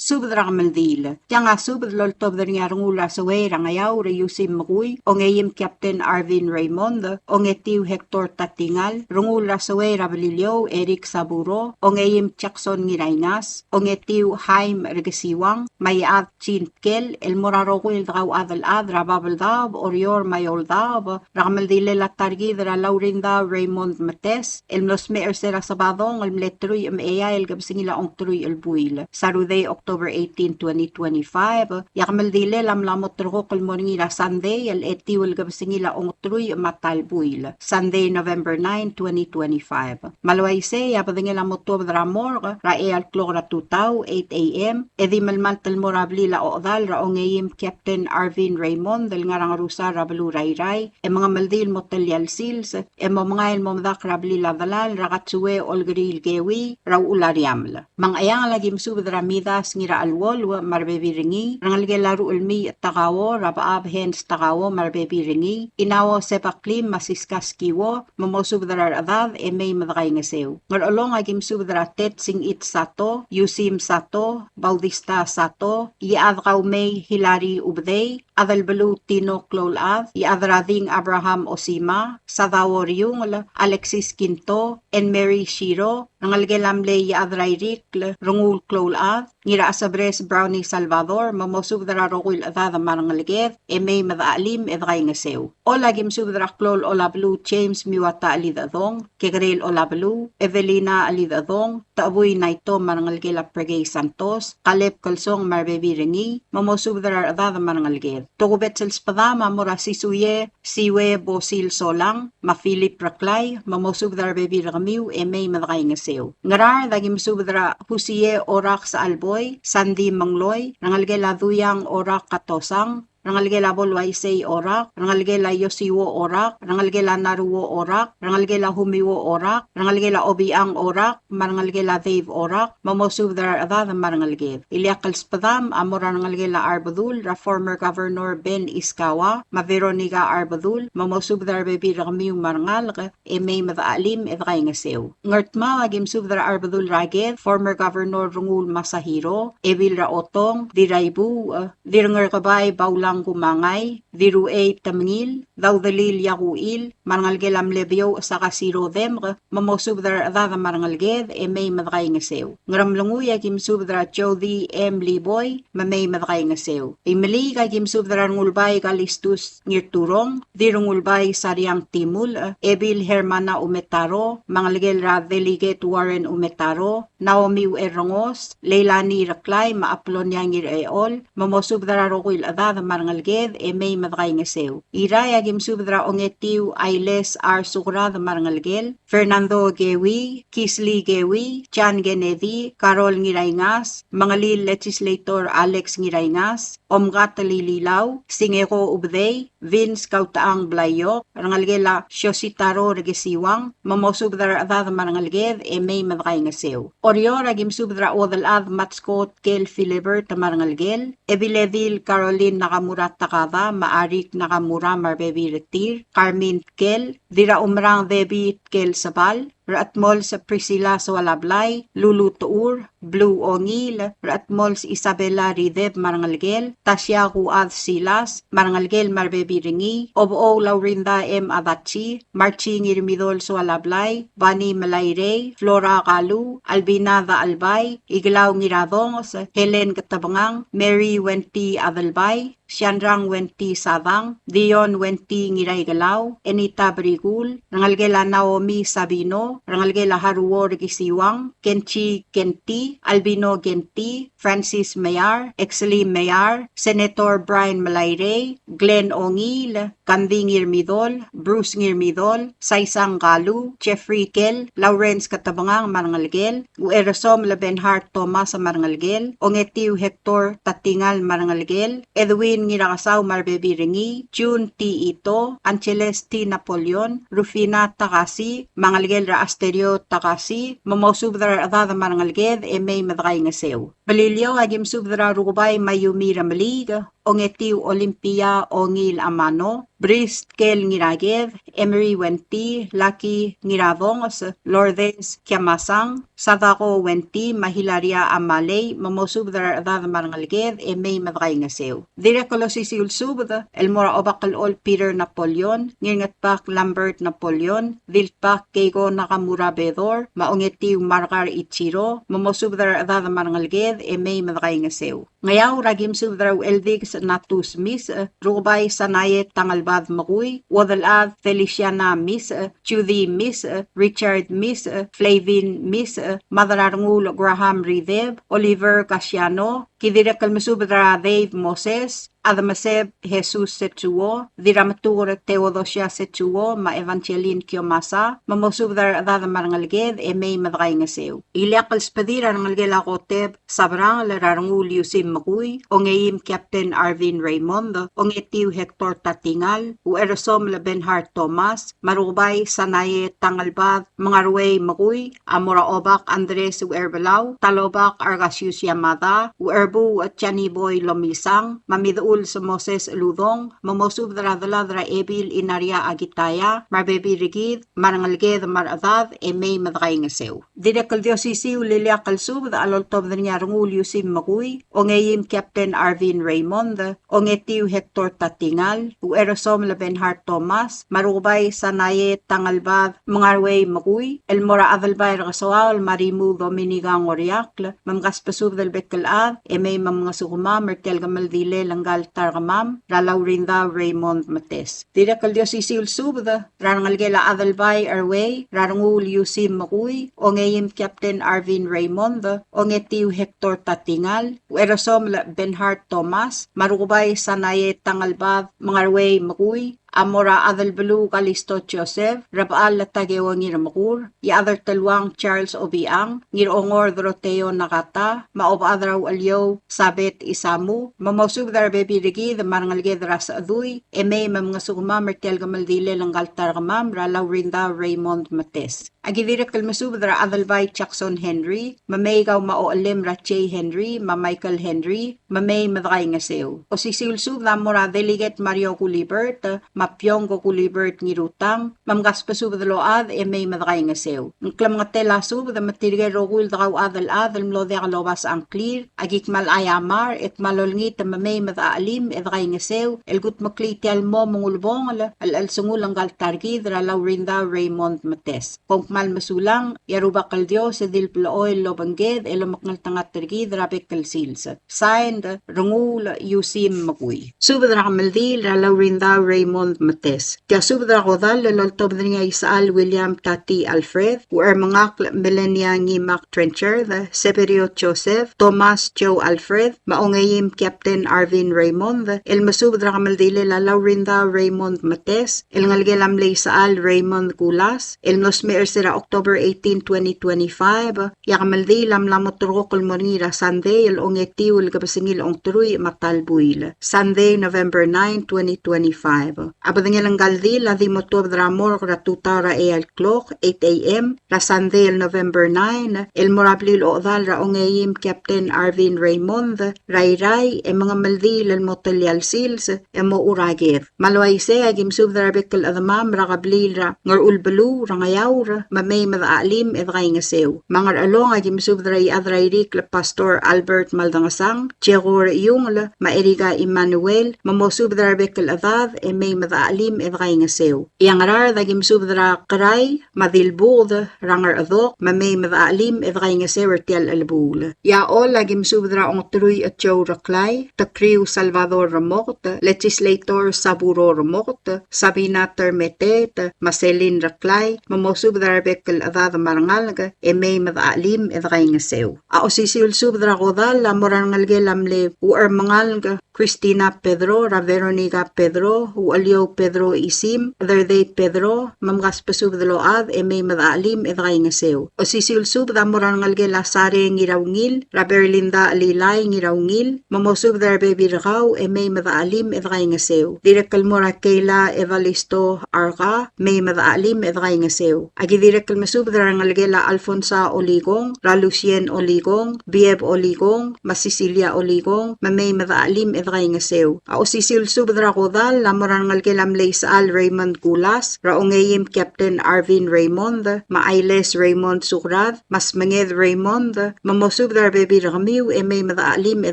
Subed er a kemeldiil. Tiang a subed el oltobed er ngii a Rengul er a Sewei er a Ngeaur, Iusim Mekui, ongeim Captain Arvin Raymond, ongetiu Hector Tatingal, Rengul er a Sewei er a Beliliou, Eric Saburo, ongeim Jackson Ngirainas, ongetiu Haim Rekesiuang, me a Iechad Chin Tkel, el mo er a rokui el dekauchad el chad er a bab el daob, Oreor me a eou el daob, er a kemeldilel a ta er kid er a Laurinda Raymond Metes, el mlo smecher er se er a Sebadong el mle teruich me a eai el kebesengil a ongteruich el buil. Sarudei, Oktober October eighteen, twenty twenty-five, e a kemeldilel a mla mo ulterekokl el mo er ngii er a Sunday el etiu el kebesengil a ongeteruich me a ta el buil, Sunday, November nine, twenty twenty-five. Me a le uaisei, e a bedengel a mo tuobed er a morgue er a eai el klok er a tutau, eight A M, e di melemalt el mo er a blil a ochedal er a ongeim Captain Arvin Raymond el ngar er a Ngerusar er a beluu er a Irrai, e mengemeldiil el mo telia el sils, e mo mengai el mo medakl er a blil a delal er a Katsue Olkeriil Keui er a Uchul a Riamel. Me a Ngcheangel a ki mesubed er a Midas Ngiracheluolu me a rebebil er ngii, rengelekel a Ruchelmiich Takao, er a Bechab Hans Takao me a rebebil er ngii, Inao Sebaklim me a Siska Skiwo, me mosubed er a rechedad e mei me dekaingeseu. Ngerchelong a ki mesubed er a Ted Singich Sato, Yusim Sato, Bautista Sato, Iechad Kaumei Hilary Ubedei, Adelbeluu Tino Kloulechad, Iechad er a Ding Abraham Osima, Sadao Riungel, Alexis Kinto, Anne Mary Shiro, rengelekel a mle Iechad er a Irikl Rengul Kloulechad, Ngirachesebres Brownie Salvador, me mosubed er a rokui el chedad me a rengeleked, e mei me dechachelim e dekaingeseu. Chol a ki mesubed er a Klou el Olabeluu James Miwata Chelidechedong, Kekerei el Olabeluu, Evelina Chelidechedong, Techebui Naito me a rengelekel a Prekei Santos, Kaleb Kelsong me a rebebil er ngii, me mosubed er a rechedad me a rengeleked. Tokubets el sbedam a mo er a Sisuie, Siue Bosil Solang, me a Philip Reklai, me mosubed er a rebebil er kemiu e mei me dekaingeseu. Ngaraard a ki mesubed er a Husie Orak Sechalboi, Sandy Mengloi, rengelekel a Duyang Orak Katosang, rengelekel a Boluaisei Orak, rengelekel a Yosiwo Orak, rengelekel a Naruo Orak, rengelekel a Humiwo Orak, rengelekel a Obiang Orak, me a rengelekel a Dave Orak, me mosubed er a rechedad me a rengeleked. Ileakl el sbedam a mo er a rengelekel a Arbedul, er a former Governor Ben Iskawa, me a Veronica Arbedul, me mosubed er a rebebil er kemiu me a rengalek, e mei me dechachelim e dekaingeseu. Ngardmau a ki mesubed er a Arbedul er a Ked, former Governor Rengul Masahiro, Ebil er a Otong, Diraibuuch, Dirngerkebai Baulang Kumangai, Diruchei Temengil, Daudelil Iakuchil, me a rengelekel a mle Beouch Sakasiro Demk, me mosubed er a rechedad me a rengeleked, e mei me dekaingeseu. Ngeremlengui a ki mesubed er a Jody M. Liboi, me mei me dekaingeseu. Imeliik a ki mesubed er a Rengulbai Kalistus Ngirturong, Dirrengulbai Sariang Timulch, Ebil Hermana Umetaro, me a ngelekel er a Delegate Warren Umetaro, Naomi Uerrengos, Leilani Reklai, me a Apolonia Ngirechol, me mosubed er a rokui el chedad me a rengeleked, e mei me dekaingeseu. Irrai a ki mesubed er a Ongetiu Ailes R. Sukrad me a rengelekel, Fernando Kewi, Kisli Kewi, John Kennedy, Carol Ngiraingas, Mengelil Legislator Alex Ngiraingas, Omkatel Ililau, Singeko Ubedei, Vince Kautechang Blaiok, rengelekel a Shositaro Rekesiwang, me mosubed er a rechedad me a rengeleked, e mei me dekaingeseu. Oreor a ki mesubed er a Uodelchad Matsko Tkel Philibert me a rengelekel, Ebiledil Caroline Nakamura Takada, me a Arik Nakamura me a rebebil er tir, Carmen Tkel, Dirraumerang Debbie Tkel Sebal, Rechedmols Priscilla Soalablai, Lulu Techur, Blue Ongil, Rechedmols Isabella Rideb me a rengelekel, Tasia Kuad Silas me a rengelekel me a rebebil er ngii, Obechou Laurinda M. Adachi, Marchi Ngirmidol Soalablai, Bani Melairei, Flora Kalu, Albina Dachelbai, Iklau Ngiradonges, Helen Ketebengang, Mary Wenty Adelbai, Siandrang Wenty Sadang, Dion Wenty Ngiraikelau, Enita Brikul, rengelekel a Naomi Sabino, rengelekel a Haruo Rekisiwang, Kenchi Kenti, Albino Kenti, Francis Meyar, Exley Meyar, Senator Brian Melairei, Glenn Ongil, Kandi Ngirmidol, Bruce Ngirmidol, Saisang Kalu, Jeffrey Kel, Lawrence Ketebengang me a rengelekel, Ucheresom el Benhart Thomas me a rengelekel, Ongetiu Hector Tatingal me a rengelekel, Edwin Ngirakesau me a rebebil er ngii, June T. Ito, Angeles T. Napoleon, Rufina Takasi, me a ngelekel er a Asterio Takasi, me mosubed er a rechedad me a rengeleked e mei me dekaingeseu. Beliliou a ki mesubed er a Rukebai Mayumi Remeliik, Ongetiu Olympia Ongil Amano, Bris Tkel Ngiraked, Emery Wenty, Lucky Ngiradonges, Lourdes Kiamasang, Sadako Wenty, me a Hilaria Amalei, me mosubed er a rechedad me a rengeleked e mei me dekaingeseu. Dirrek el osisiu el subed el mo er a Obakelchol Peter Napoleon, Ngirngetbak Lambert Napoleon, Diltbak Keiko Nakamura Bedor, me a Ongetiu Margar Ichiro, me mosubed er a rechedad me a rengeleked e mei me dekaingeseu. Ngeaur a ki mesubed er a Ucheldikes Natus Misech, Rukebai Sanae Tangelbad Mekui, Uodelchad Feliciana Misech, Judy Misech, Richard Misech, Flavin Misech, Mad er a Renguul Graham Rideb, Oliver Casiano, ki dirrek el mesubed er a Dave Moses, Adameseb Jesus Setsuo, Dirrametuker Theodosia Setsuo, me a Evangeline Kiomasa, me mosubed er a rechedad me a rengeleked e mei me dekaingeseu. Ileakl el sbedir a rengelekel a Koteb Sabrangel er a Renguul Yusim Mekui, Ongeim Captain Arvin Raymond, Ongetiu Hector Tatingal, Ucherosomel Benhard Thomas, me a Rukebai Sanae Tangelbad Mengaruei Mekui, a mo er a Obak Andres Ucherbelau, Talobak Argasius Yamada, Ucherbuu Chaniboi Lomisang, me a Mideuls Moses Uludong, me mosubed er a delad er a Ebil Inaria Akitaya, me a rebebil er kid, me a rengeleked me a rechedad, e mei me dekaingeseu. Dirrek el di osisiu el ileakl el subed a loltobed er ngii a Renguul Yusim Mekui, Ongeim Captain Arvin Raymond, Ongetiu Hector Tatingal, Ucherosomel Benhard Thomas, me a Rukebai Sanae Tangelbad Mengaruei Mekui, el mo er a Adelbai er a Kesoaol me a Rimuu Dominica Ngoriakl, me mkasbesubed el bek el chad, e mei me mngesukemam er tia el kemeldilel ngka el ta er kemam, er a Laurinda Raymond Metes. Dirrek el di osisiu el subed er a rengelekel a Adelbai Erwei, er a Renguul Yusim Mekui, Ongeim Captain Arvin Raymond, Ongetiu Hector Tatingal, Ucherosomel Benhard Thomas, me a Rukebai Sanae Tangelbad Mengaruei Mekui, a mo er a Adelbeluu Kalisto Joseph, Rebechall Takeo Ngirmekur, Iechad er Teluang Charles Obichang, Ngirongor Doroteo Nakata, me a Obechad er a Ucheliou Sabet Isamu, me mosubed er a rebebil er kid me a rengeleked er a Sechedui, e mei me mngesukemam er tia el kemeldilel ngka el ta er kemam, er a Laurinda Raymond Metes. A ki dirrek el mesubed er a Adelbai Jackson Henry, me mei kau me a ochellem er a Jay Henry, me a Michael Henry, me mei me dekaingeseu. Osisiu el subed a mo er a Delegate Mario Gulibert, me a Piongko Gulibert Ngirutang, me mkasbesubed el ochad e mei me dekaingeseu. Ng klemengetel a subed me tirke el rokui el dekauchad el chad el mlo diak lobasech a ngklir, a ki kmal aiamar, e kmal olengit me mei me dechachelim e dekaingeseu, el kudmeklii tia el mo me ng ulebongel el chelsengul ngka el ta er kid er a Laurinda Raymond Metes. Kom kmal mesulang, e a Rubak el Dios e di le blechoel el obengked e lomekngeltengat er kid er a bek el sils. Signed, Renguul Yusim Mekui. Subed er a kemeldiil er a Laurinda Raymond Metes. Tia subed er a kodall el oltobed er ngii a Isechal William Tati Alfred, Uchermengakl Melania Ngimak Trenchard, Severio Joseph, Thomas Joe Alfred, me a Ongeim Captain Arvin Raymond, el mesubed er a kemeldilel a Laurinda Raymond Metes, el ngelekel a mle Isechal Raymond Kulas, el mlo smecher er se er a October eighteen, twenty twenty-five, e a kemeldiil a mla mo terrekokl el mo er ngii er a Sandei el ongetiu el kebesengil ongeteruich me a ta el buil. Sandei, November nine, twenty twenty-five. A bedengel ngka el dil a di mo tuobed er a morgue er a tutau er a eai el klok, eight A M, er a Sandei el November nine, el mo er a blil ochedal er a Ongeim Captain Arvin Raymond, er a Irrai, e mengemeldiil el mo telia el sils, e mo er a ked. Me a le uaisei a ki mesubed er a rebek el chedemam er a kebliil er a Ngerchul beluu er a Ngeaur, me mei me dechachelim e dekaingeseu. Me a Ngerchelong a ki mesubed er a Iechad er a Irikl el Pastor Albert Maldangesang, Jekor Iungel, me a Erika Emmanuel, me mosubed er a rebek el chedad, e mei me dechachelim e dekaingeseu. E a Ngaraard a ki mesubed er a Kerai, me a Dilbuked, er a Ngerchedok, me mei me dechachelim e dekaingeseu er tia el chelebuul. E a Choll a ki mesubed er a Ongeteruich Joe Reklai, Tekriu Salvador Remoket, Legislator Saburo Remoket, Sabina Termeteet, me a Celine Reklai, me mosubed er a rebek el chedad me a rengalek, e mei me dechachelim e dekaingeseu. A osisiu el subed er a kodall a mo er a rengelekel a mle Uchermengalek, Christina Pedro, er a Veronica Pedro, Ucheliou Pedro Isim, Chederdei Pedro, me mkasbesubed el ochad e mei me dechachelim e dekaingeseu. Osisiu el subed a mo er a rengelekel a Sare Ngiraungil, er a Berlinda Chelilai Ngiraungil, me mosubed er a rebebil er kau e mei me dechachelim e dekaingeseu. Dirrek el mo er a Keila Evalisto Arka, mei me dechachelim e dekaingeseu. A ki dirrek el mesubed er a rengelekel a Alfonsa Olikong, er a Lucien Olikong, Bieb Olikong, me a Cecilia Olikong, me mei me dechachelim e dekaingeseu. A osisiu el subed er a kodall a mo er a rengelekel a mle Isechal Raymond Kulas, er a ongeim Captain Arvin Raymond, me a Ailes Raymond Sukrad, me a Smenged Raymond, me mosubed er a rebebil er kemiu e mei me dechachelim e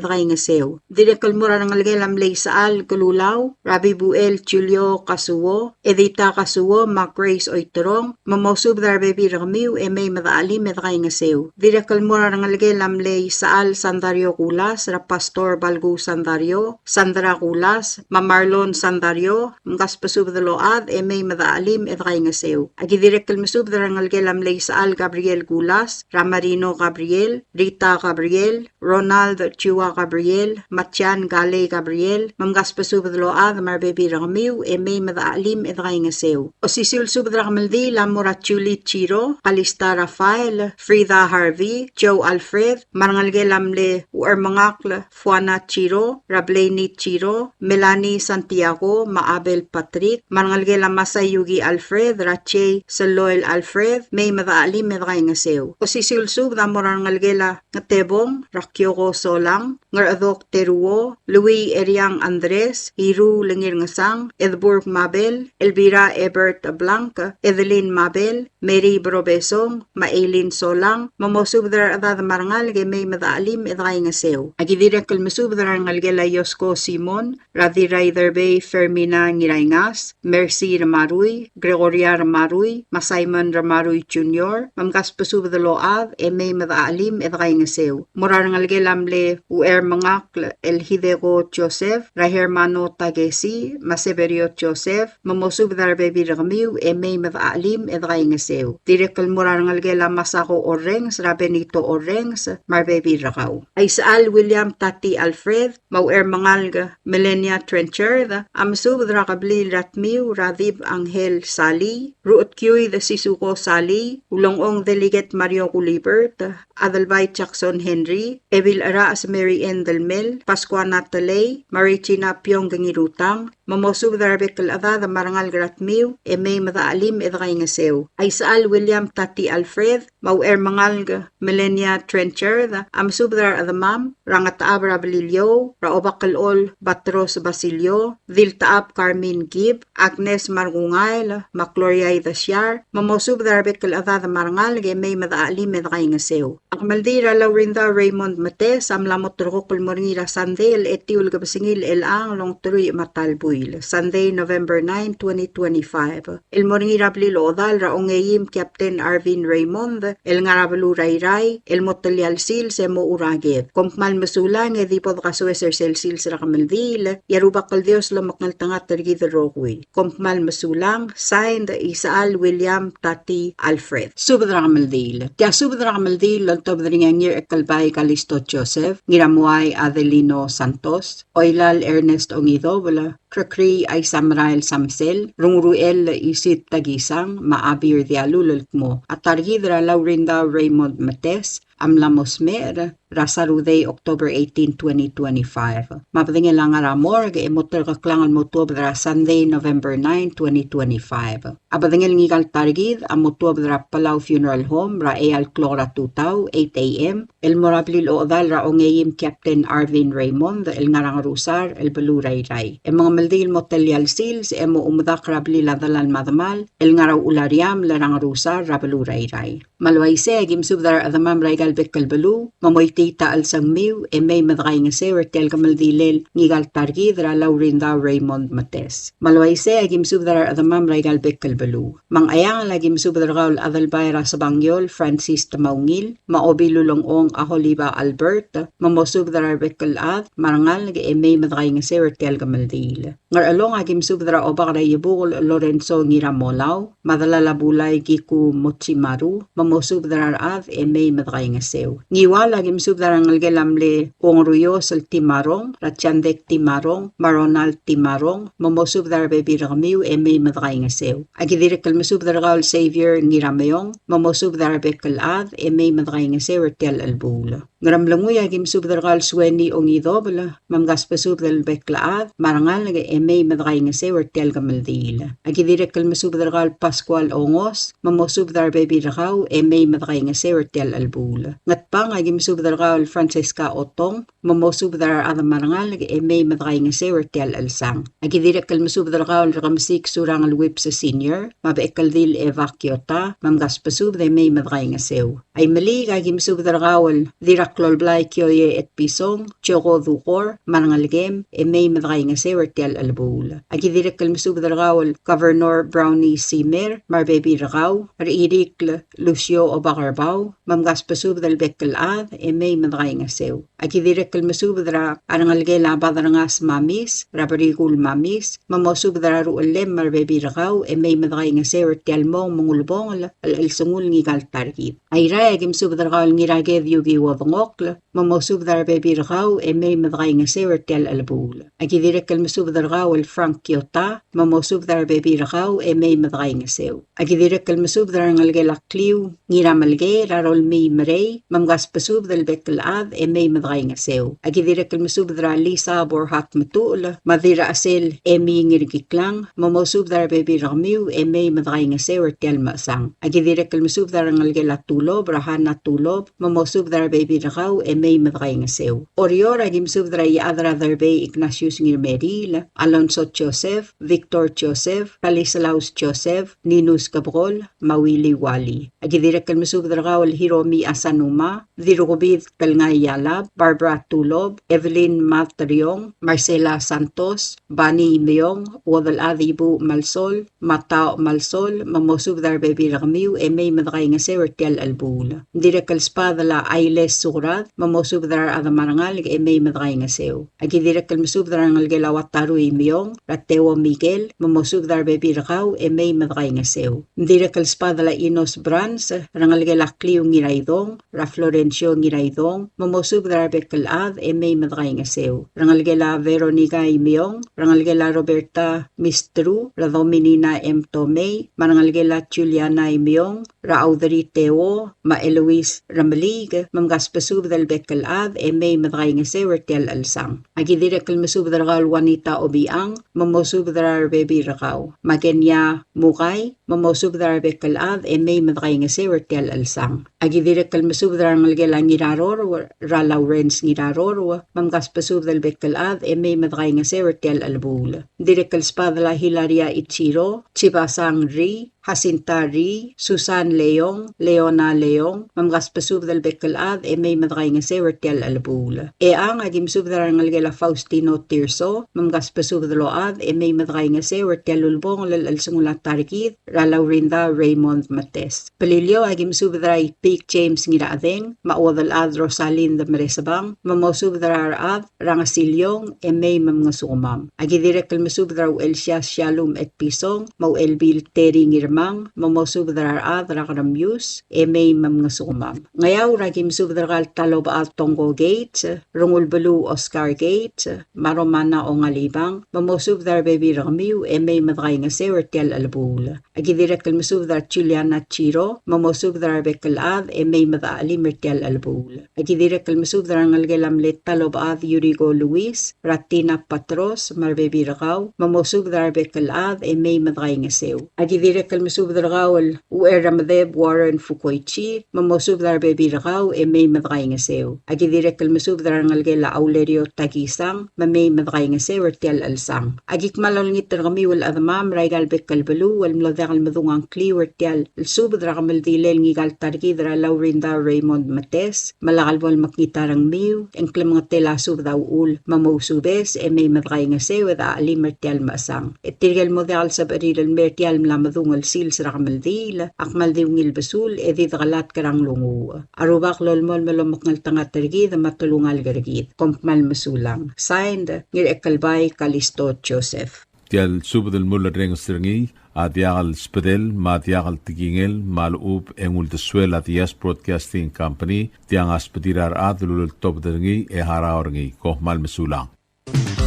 dekaingeseu. Dirrek el mo er a rengelekel a mle Isechal Kelulau, er a Bibuel Julio Kasuo, Edita Kasuo, me a Grace Oiterong, me mosubed er a rebebil er kemiu e mei me dechachelim e dekaingeseu. Dirrek el mo er a rengelekel a mle Isechal Sandario Kulas, er a Pastor Balku Sandario, Sandra Kulas, me a Marlon Sandario, mkasbesubed el ochad e mei me dechachelim e dekaingeseu. Aki dirrek el mesubed er a rengelekel a mle Isechal Gabriel Kulas, er a Marino Gabriel, Rita Gabriel, Ronald Chua Gabriel, me a Jan Galei Gabriel, me mkasbesubed el ochad me a rebebil er kemiu e mei me dechachelim e dekaingeseu. Osisiu el subed er a kemeldiil a mo er a Julie Chiro, Kalista Rafael, Frida Harvey, Joe Alfred, me a rengelekel a mle Uchermengakl Fuana Chiro, er a Blaney Chiro, Melanie Santiago, me a Abel Patrick, me a rengelekel a Masayuki Alfred, er a Jay Seloil Alfred, mei me dechachelim e dekaingeseu. Osisiu el subed a mo er a rengelekel a Ngetebong, er a Kioko Solang, Ngerchedok Teruo, Louis Eriang Andres, Iru Lengirngesang, Edburg Mabel, Elvira Ebert Blanc, Edelin Mabel, Mary Brobesong, me a Eileen Solang, me mosubed er a rechedad me a rengalek e mei me dechachelim e dekaingeseu. Aki dirrek el mesubed er a rengelekel a Iosko Simon, er a Dirraiderbei Fermina Ngiraingas, Mercy Remarui, Gregoria Remarui, me a Simon Remarui Junior, me mkasbesubed el ochad e mei me dechachelim e dekaingeseu. Mo er a rengelekel a mle Uchermengakl el Hideko Joseph, er a Hermano Takesi, me a Severio Joseph, me mosubed er a rebebil er kemiu e mei me dechachelim e dekaingeseu. Dirrek el mo er a rengelekel a Masako Orrenges, er a Benito Orrenges, me a rebebil er kau. A Isechal William Tati Alfred, me a Uchermengalek Melania Trenchard, a mesubed er a kebliil er a Tmiu, er a Dib Angel Sali, Ruchedkiuid Sisuko Sali, Ulengchong Delegate Mario Gulibert, Adelbai Jackson Henry, Ebil Cherachs Mary Ann Delmel, Pascua Natalie, me a Regina Piong Kengirutang, me mosubed er a rebek el chedad me a rengalek er a Tmiu, e mei me dechachelim e dekaingeseu. A Isechal William Tati Alfred, me a Uchermengalek Melania Trenchard, a mesubed er a rechedemam, er a Ngetechab er a Beliliou, er a Obakelchol Batros Basilio, Diltechab Carmen Gibb, Agnes Markungail, me a Gloria Idesiar, me mosubed er a rebek el chedad me a rengalek e mei me dechachelim e dekaingeseu. A kemeldiil er a Laurindau Raymond Metes a mla mo terrekokl el mo er ngii er a Sandei el etiu el kebesengil er chelechang el ongeteruich me a ta el buil, Sunday, November nine, twenty twenty-five. El mo er ngii er a blil ochedal er a ongeim Captain Arvin Raymond, el ngar er a beluu er a Irrai, el mo telial sils e mo er a ked. Kom kmal mesulang e di bo dekasoes er sel sils er a kemeldiil, e a Rubak el Dios lomekngeltengat er kid el rokui. Kom kmal mesulang, signed, Isechal William Tati Alfred. Subed er a kemeldiil. Tia subed er a kemeldiil el oltobed er ngii a Ngirchekelbai Kalisto Joseph, Ngiramuai Adelino Santos, Oilal Ernest Ongidobel, Krekrii Aisamerael Samsel, Runguruel Isit Takisang, me a Abir Dialul el kmo a ta er kid er a Laurindau Raymond Metes a mla mo smecher er a Sarudei, October eighteen, twenty twenty-five. Me a bedengel a ngar er a morgue e mo terkeklang el mo tuobed er a Sunday, November nine, twenty twenty-five. A bedengel ngika el ta er kid a mo tuobed er a Palau Funeral Home er a eai el klok er a tutau, eight A M, el mo er a blil ochedal er a ongeim Captain Arvin Raymond el ngar er a Ngerusar el beluu er a Irrai. E mengemeldiil el mo telial sils e mo medakl er a blil a delal me a demal el ngar er a Uchul a Riamel er a Ngerusar er a beluu er a Irrai. Me a le uaisei e aki mesubed er a rechedemam er aika el bek el beluu, me moitii a chelsengmiu e mei me dekaingeseu er tia el kemeldilel ngika el ta er kid er a Laurindau Raymond Metes. Me a le uaisei e aki mesubed er a rechedemam er aika el bek el beluu. Me a Ngcheangel a ki mesubed er kau el Adelbai er a Sebangiol Francis Temaungil, me a Obilulengchong Aholiba Albert, me mosubed er a rebek el chad me a rengalek e mei me dekaingeseu er tia el kemeldiil. Ngerchelong a ki mesubed er a Obak er a Iebukel Lorenzo Ngiramolau, me a delal a Bulai Kiku Mochimaru, me mosubed er a rechad e mei me dekaingeseu. Ngiwal a ki mesubed er a rengelekel a mle Kuongeruios el Timarong, er a Chandek Timarong, me a Ronald Timarong, me mosubed er a rebebil er kemiu e mei me dekaingeseu. A ki dirrek el mesubed er kau el Xavier Ngirameong, me mosubed er a rebek el chad e mei me dekaingeseu er tia el chelebuul. Ngeremlengui a ki mesubed er kau el Sueni Ongidobel, me mkasbesubed el bek el chad me a rengalek e mei me dekaingeseu er tia el kemeldiil. A ki dirrek el mesubed er kau el Pascual Ongos, me mosubed er a rebebil er kau e mei me dekaingeseu er tia el chelebuul. Ngatpang, aki mesubed er kau el Francesca Otong, me mosubed er a rechad me a rengalek e mei me dekaingeseu er tia el chelsang. Aki dirrek el mesubed er kau el Rekemesik Surangel Whipps Senior, me a Bechekeldil Eva Kiota, me mkasbesubed e mei me dekaingeseu. Aimeliik, aki mesubed er kau el Dirraklolblai Kioie Etpison, Joko Dukor, me a rengelekem, e mei me dekaingeseu er tia el chelebuul. Aki dirrek el mesubed er kau el Governor Brownie Simer, me a rebebil er kau, Rechirikl Lucio Obakerbau, me mkasbesubed el bek el chad, e mei me dekaingeseu. Aki dirrek el mesubed er a rengelekel a Baderngas Mamis, er a Berikul Mamis, me mosubed er a ruchellem me a rebebil er kau, e mei me dekaingeseu er tia el mong me ng ulebongel el chelsengul ngika el ta er kid. Airai, aki mesubed er kau el Ngiraked Yuki Uodengokl, me mosubed er a rebebil er kau, e mei me dekaingeseu er tia el chelebuul. Aki dirrek el mesubed er kau el Frank Kiota, me mosubed er a rebebil er kau, e mei me dekaingeseu. Aki dirrek el mesubed er a rengelekel a Kliu Ngiramelkei, er a Rolmii Merei, me mkasbesubed el bek el chad, e mei me dekaingeseu. Aki dirrek el mesubed er a Lisa Borhat Metuchel, me a Dirrachesel Emi Ngirkiklang, me mosubed er a rebebil er kemiu, e mei me dekaingeseu er tia el mechesang. Aki dirrek el mesubed er a rengelekel a Tulob, er a Hana Tulob, me mosubed er a rebebil er kau, e mei me dekaingeseu. Oreor, aki mesubed er a Iechad er a Derbei Ignatius Ngirmeriil, Alonso Joseph, Victor Joseph, Stanislaus Joseph, Ninus Kebekol, me a Willy Wally. Aki dirrek el mesubed er kau el Hiromi Asanuma, Dirrukebid Telngai Yalab, Barbara Tulob, Evelyn Matriong, Marcela Santos, Bani Imeong, Uodelchad Ibuuch Malsol, Matau Malsol, me mosubed er a rebebil er kemiu, e mei me dekaingeseu er tia el chelebuul. Ng dirrek el sbadel a Ailes Sukrad, me mosubed er a rechad me a rengalek, e mei me dekaingeseu. Aki dirrek el mesubed er a rengelekel a Wataru Imeong, er a Teo Miguel, me mosubed er a rebebil er kau, e mei me dekaingeseu. Ng dirrek el sbadel a Inos Brans, er a rengelekel a Kliu Ngiraidong, er a Florencio Ngiraidong, me mosubed er a rebek el chad, e mei me dekaingeseu. Er a rengelekel a Veronica Imeong, er a rengelekel a Roberta Mistru, er a Dominina M. Tomei, me a rengelekel a Juliana Imeong, er a Audrey Teo, me a Eloise Remeliik, me mkasbesubed el bek el chad, e mei me dekaingeseu er tia el chelsang. Aki dirrek el mesubed er kau el Juanita Obichang, me mosubed er a rebebil er kau. Me a Kenia Mukai, me mosubed er a rebek el chad, e mei me dekaingeseu er tia el chelsang. Aki dirrek el mesubed er a rengelekel a Ngirarorou, er a Lawrence Ngirarorou, me mkasbesubed el bek el chad, e mei me dekaingeseu er tia el chelebuul. Dirrek el sbadel a Hilaria Ichiro, Chibasang Ri, Jacinta Ri, Susan Leong, Leona Leong, me mkasbesubed el bek el chad, e mei me dekaingeseu er tia el chelebuul. Echang, aki mesubed er a rengelekel a Faustino Tirso, me mkasbesubed el ochad, e mei me dekaingeseu er tia el ulebongel el chelsengul a ta er kid, er a Laurinda Raymond Mates. Beliliou, aki mesubed er a Ipik James Ngirachedeng, me a Uodelchad Rosalind Meresebang, me mosubed er a rechad, er a Ngesiliong, e mei me mngesukemam. Aki dirrek el mesubed er a Uchelsias Shalom Etpison, me a Uchelbil Terry Ngirmang, me mosubed er a rechad er a Keremius, e mei me mngesukemam. Ngeaur, aki mesubed er kau el Talobechad Tongko Gates, Rengulbeluu Oscar Gates, me a Romana Ongalibang, me mosubed er a rebebil er kemiu, e mei me dekaingeseu er tia el chelebuul. Aki dirrek el mesubed er a Juliana Chiro, me mosubed er a rebek el chad, e mei me dechelim er tia el chelebuul. Aki dirrek el mesubed er a rengelekel a mle Talobechad Yuriko Luis, er a Tina Patros, me a rebebil er kau, me mosubed er a rebek el chad, e mei me dekaingeseu. Aki dirrek el mesubed er kau el Ucherremedeb Warren Fukoichi, me mosubed er a rebebil er kau, e mei me dekaingeseu. Aki dirrek el mesubed er a rengelekel a Aulerio Takisang, me mei me dekaingeseu er tia el chelsang. Aki kmal olengit er kemiu el chedemam er aika el bek el beluu el mlo diak el medung a ngkliu er tia el subed er a kemeldiil er ngika el ta er kid er a Laurinda Raymond Mates, me lak el bo lemekngit a rengmiu, e ng klemengetel a subed a uchul, me mousubes, e mei me dekaingeseu e dechelim er tia el mechesang. E tirke el mo diak el sebechir el mei er tia el mla medung el sils er a kemeldiil, a kmal di ungil besul, e di dekelatk er a nglunguuch. A Rubak lolemolem el omekngeltengat er kid, me a telungalek er kid. Kom kmal mesulang. Signed, Ngirchekelbai Kalisto Joseph. Tia el subed el mulerrenges er ngii a diak el sbedel me a diak el tekingel me a lechub e ng uldesuel a Diaz Broadcasting Company, tiang a sbedir a rechad el uleltobed er ngii e harau er ngii. Kom kmal mesulang.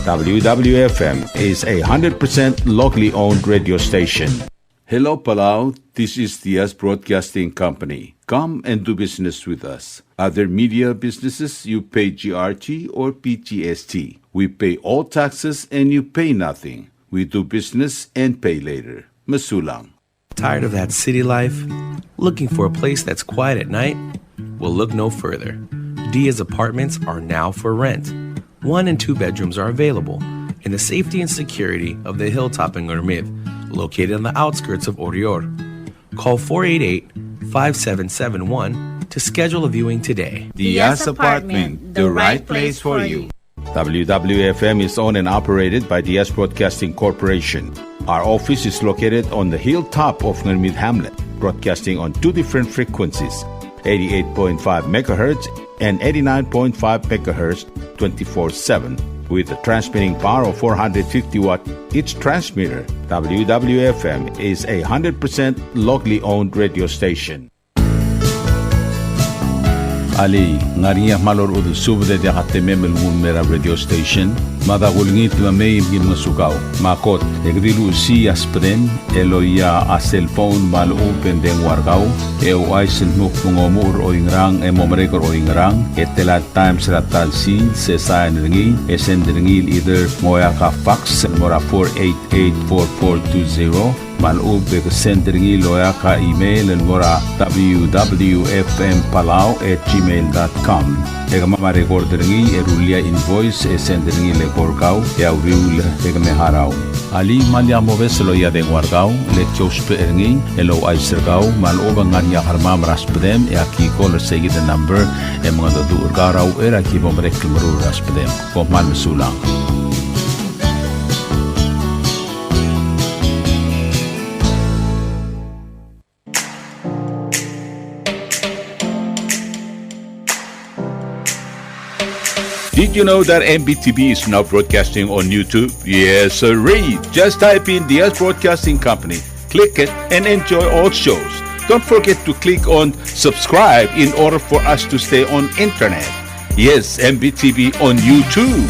W W F M is a hundred percent locally owned radio station. Hello, Palau. This is Diaz Broadcasting Company. Come and do business with us. Other media businesses, you pay G R T or P G S T. We pay all taxes and you pay nothing. We do business and pay later. Mesulang. Tired of that city life? Looking for a place that's quiet at night? Well, look no further. Diaz Apartments are now for rent. One and two bedrooms are available in the safety and security of the hilltop in Ngermid, located on the outskirts of Oreor. Call four eight eight, five seven seven one to schedule a viewing today. Diaz Apartment, the right place for you. W W F M is owned and operated by Diaz Broadcasting Corporation. Our office is located on the hilltop of Ngermid Hamlet, broadcasting on two different frequencies, eighty-eight point five megahertz and eighty-nine point five megahertz, twenty-four seven, with a transmitting power of four hundred fifty watt each transmitter. W W F M is a hundred percent locally owned radio station. Alii, ng ngar er ngii a kmal orechudel subed e diak a temem el nguu el mei er a radio station? Mada kulengit me mei me ki ngosukau. Me a kot, e ke di luchesii a subedem el oia a cellphone me a lechub e ng dengua er kau, e ouchais el dmu kmo ng omuchel er oingerang e mo merek er oingerang, e tela el times er a ta el sils, e sain er ngii, e send er ngii el either ng oeak a fax el mo er a four eight eight four four two zero, me a lechub e ke send er ngii el oeak a email el mo er a W W F M Palau at gmail dot com. E kemam a record er ngii e rullii a invoice e send er ngii el eko er kau e a uriul e ke me harau. Alii, me lak mobes el oia dengua er kau, le ki ousbech er ngii el ouchais er kau me a lechub e ng ngar er ngii a kermam er a subedem e aki call er seikid el number e mengedecheduch er kau er a uchei er a ki bo merek el meruul er a subedem. Kom kmal mesulang. Did you know that M B T V is now broadcasting on YouTube? Yes, sirree. Just type in Diaz Broadcasting Company, click it, and enjoy all shows. Don't forget to click on subscribe in order for us to stay on internet. Yes, M B T V on YouTube.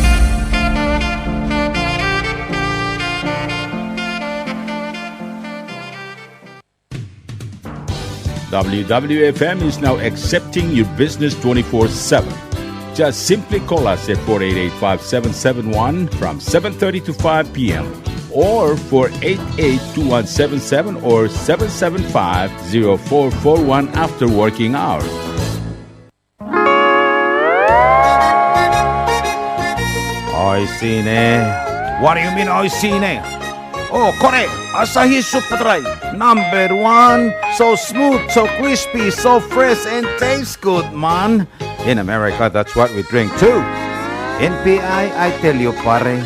W W F M is now accepting your business twenty-four seven. Just simply call us at four eight eight, five seven seven one from seven thirty to five p.m. or four eight eight, two one seven seven or seven seven five, zero four four one after working hours. Oishii ne. What do you mean, oishii ne? Oh, kore, Asahi Super Dry, number one. So smooth, so crispy, so fresh, and tastes good, man. In America, that's what we drink too. In P I, I tell you, pare,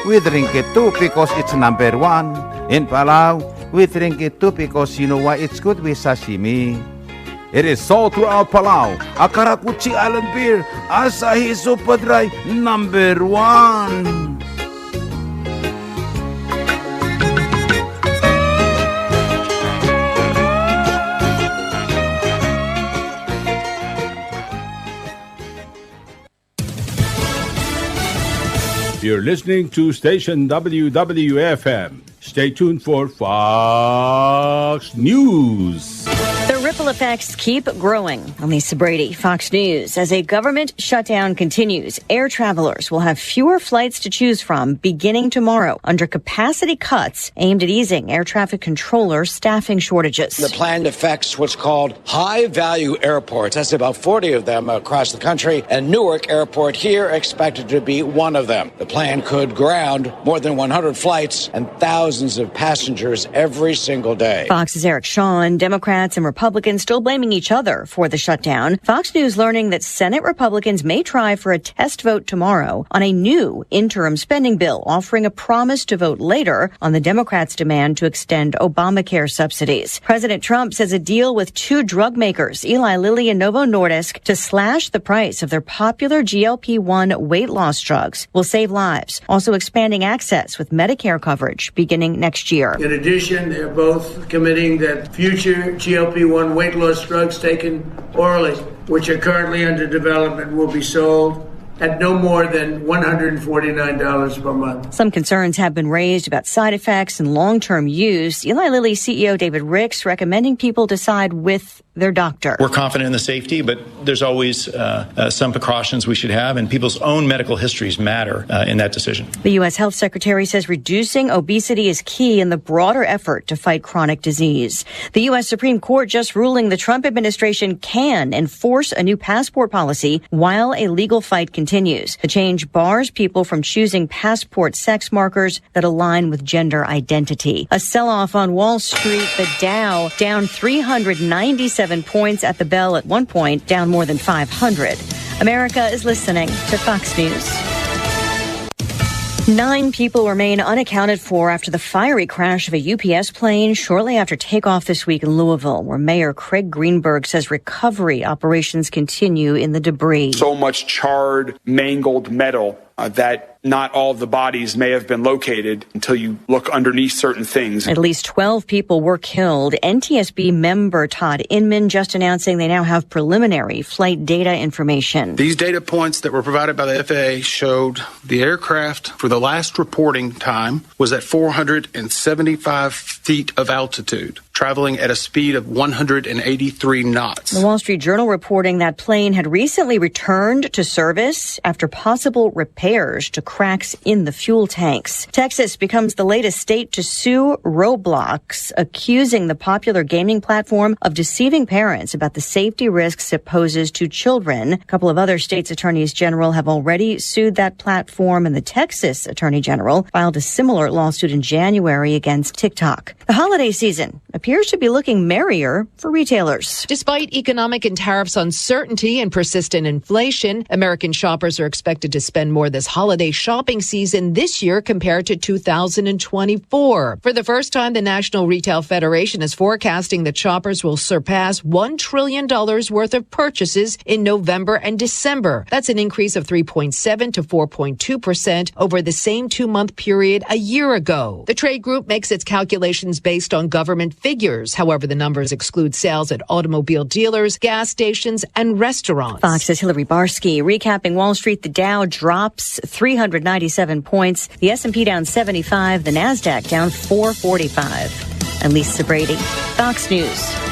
we drink it too because it's number one. In Palau, we drink it too because you know why? It's good with sashimi. It is sold throughout Palau. A karakuchi island beer, Asahi Super Dry, number one. You're listening to station W W F M. Stay tuned for Fox News. The ripple effects keep growing. I'm Lisa Brady, Fox News. As a government shutdown continues, air travelers will have fewer flights to choose from beginning tomorrow under capacity cuts aimed at easing air traffic controller staffing shortages. The plan affects what's called high-value airports. That's about forty of them across the country, and Newark Airport here expected to be one of them. The plan could ground more than one hundred flights and thousands of passengers every single day. Fox's Eric Shawn. Democrats and Republicans still blaming each other for the shutdown. Fox News learning that Senate Republicans may try for a test vote tomorrow on a new interim spending bill, offering a promise to vote later on the Democrats' demand to extend Obamacare subsidies. President Trump says a deal with two drug makers, Eli Lilly and Novo Nordisk, to slash the price of their popular G L P one weight loss drugs will save lives, also expanding access with Medicare coverage beginning next year. In addition, they're both committing that future G L P one weight loss drugs taken orally, which are currently under development, will be sold at no more than one hundred forty-nine dollars per month. Some concerns have been raised about side effects and long-term use. Eli Lilly C E O David Ricks recommending people decide with their doctor. We're confident in the safety, but there's always uh, uh, some precautions we should have, and people's own medical histories matter uh, in that decision. The U S Health Secretary says reducing obesity is key in the broader effort to fight chronic disease. The U S Supreme Court just ruling the Trump administration can enforce a new passport policy while a legal fight continues. The change bars people from choosing passport sex markers that align with gender identity. A sell-off on Wall Street, the Dow down three hundred ninety-seven points at the bell, at one point down more than five hundred. America is listening to Fox News. Nine people remain unaccounted for after the fiery crash of a U P S plane shortly after takeoff this week in Louisville, where Mayor Craig Greenberg says recovery operations continue in the debris. So much charred, mangled metal uh, that not all of the bodies may have been located until you look underneath certain things. At least twelve people were killed. N T S B member Todd Inman just announcing they now have preliminary flight data information. These data points that were provided by the F A A showed the aircraft, for the last reporting time, was at four hundred seventy-five feet of altitude, traveling at a speed of one hundred eighty-three knots. The Wall Street Journal reporting that plane had recently returned to service after possible repairs to cracks in the fuel tanks. Texas becomes the latest state to sue Roblox, accusing the popular gaming platform of deceiving parents about the safety risks it poses to children. A couple of other states' attorneys general have already sued that platform, and the Texas Attorney General filed a similar lawsuit in January against TikTok. The holiday season appears to be looking merrier for retailers. Despite economic and tariffs uncertainty and persistent inflation, American shoppers are expected to spend more this holiday shopping season this year compared to two thousand twenty-four. For the first time, the National Retail Federation is forecasting that shoppers will surpass one trillion dollars worth of purchases in November and December. That's an increase of three point seven to four point two percent over the same two-month period a year ago. The trade group makes its calculations based on government figures. However, the numbers exclude sales at automobile dealers, gas stations, and restaurants. Fox's Hillary Barsky recapping Wall Street. The Dow drops three hundred ninety-seven points, the S and P down seventy-five, the Nasdaq down four forty-five. I'm Lisa Brady, Fox News.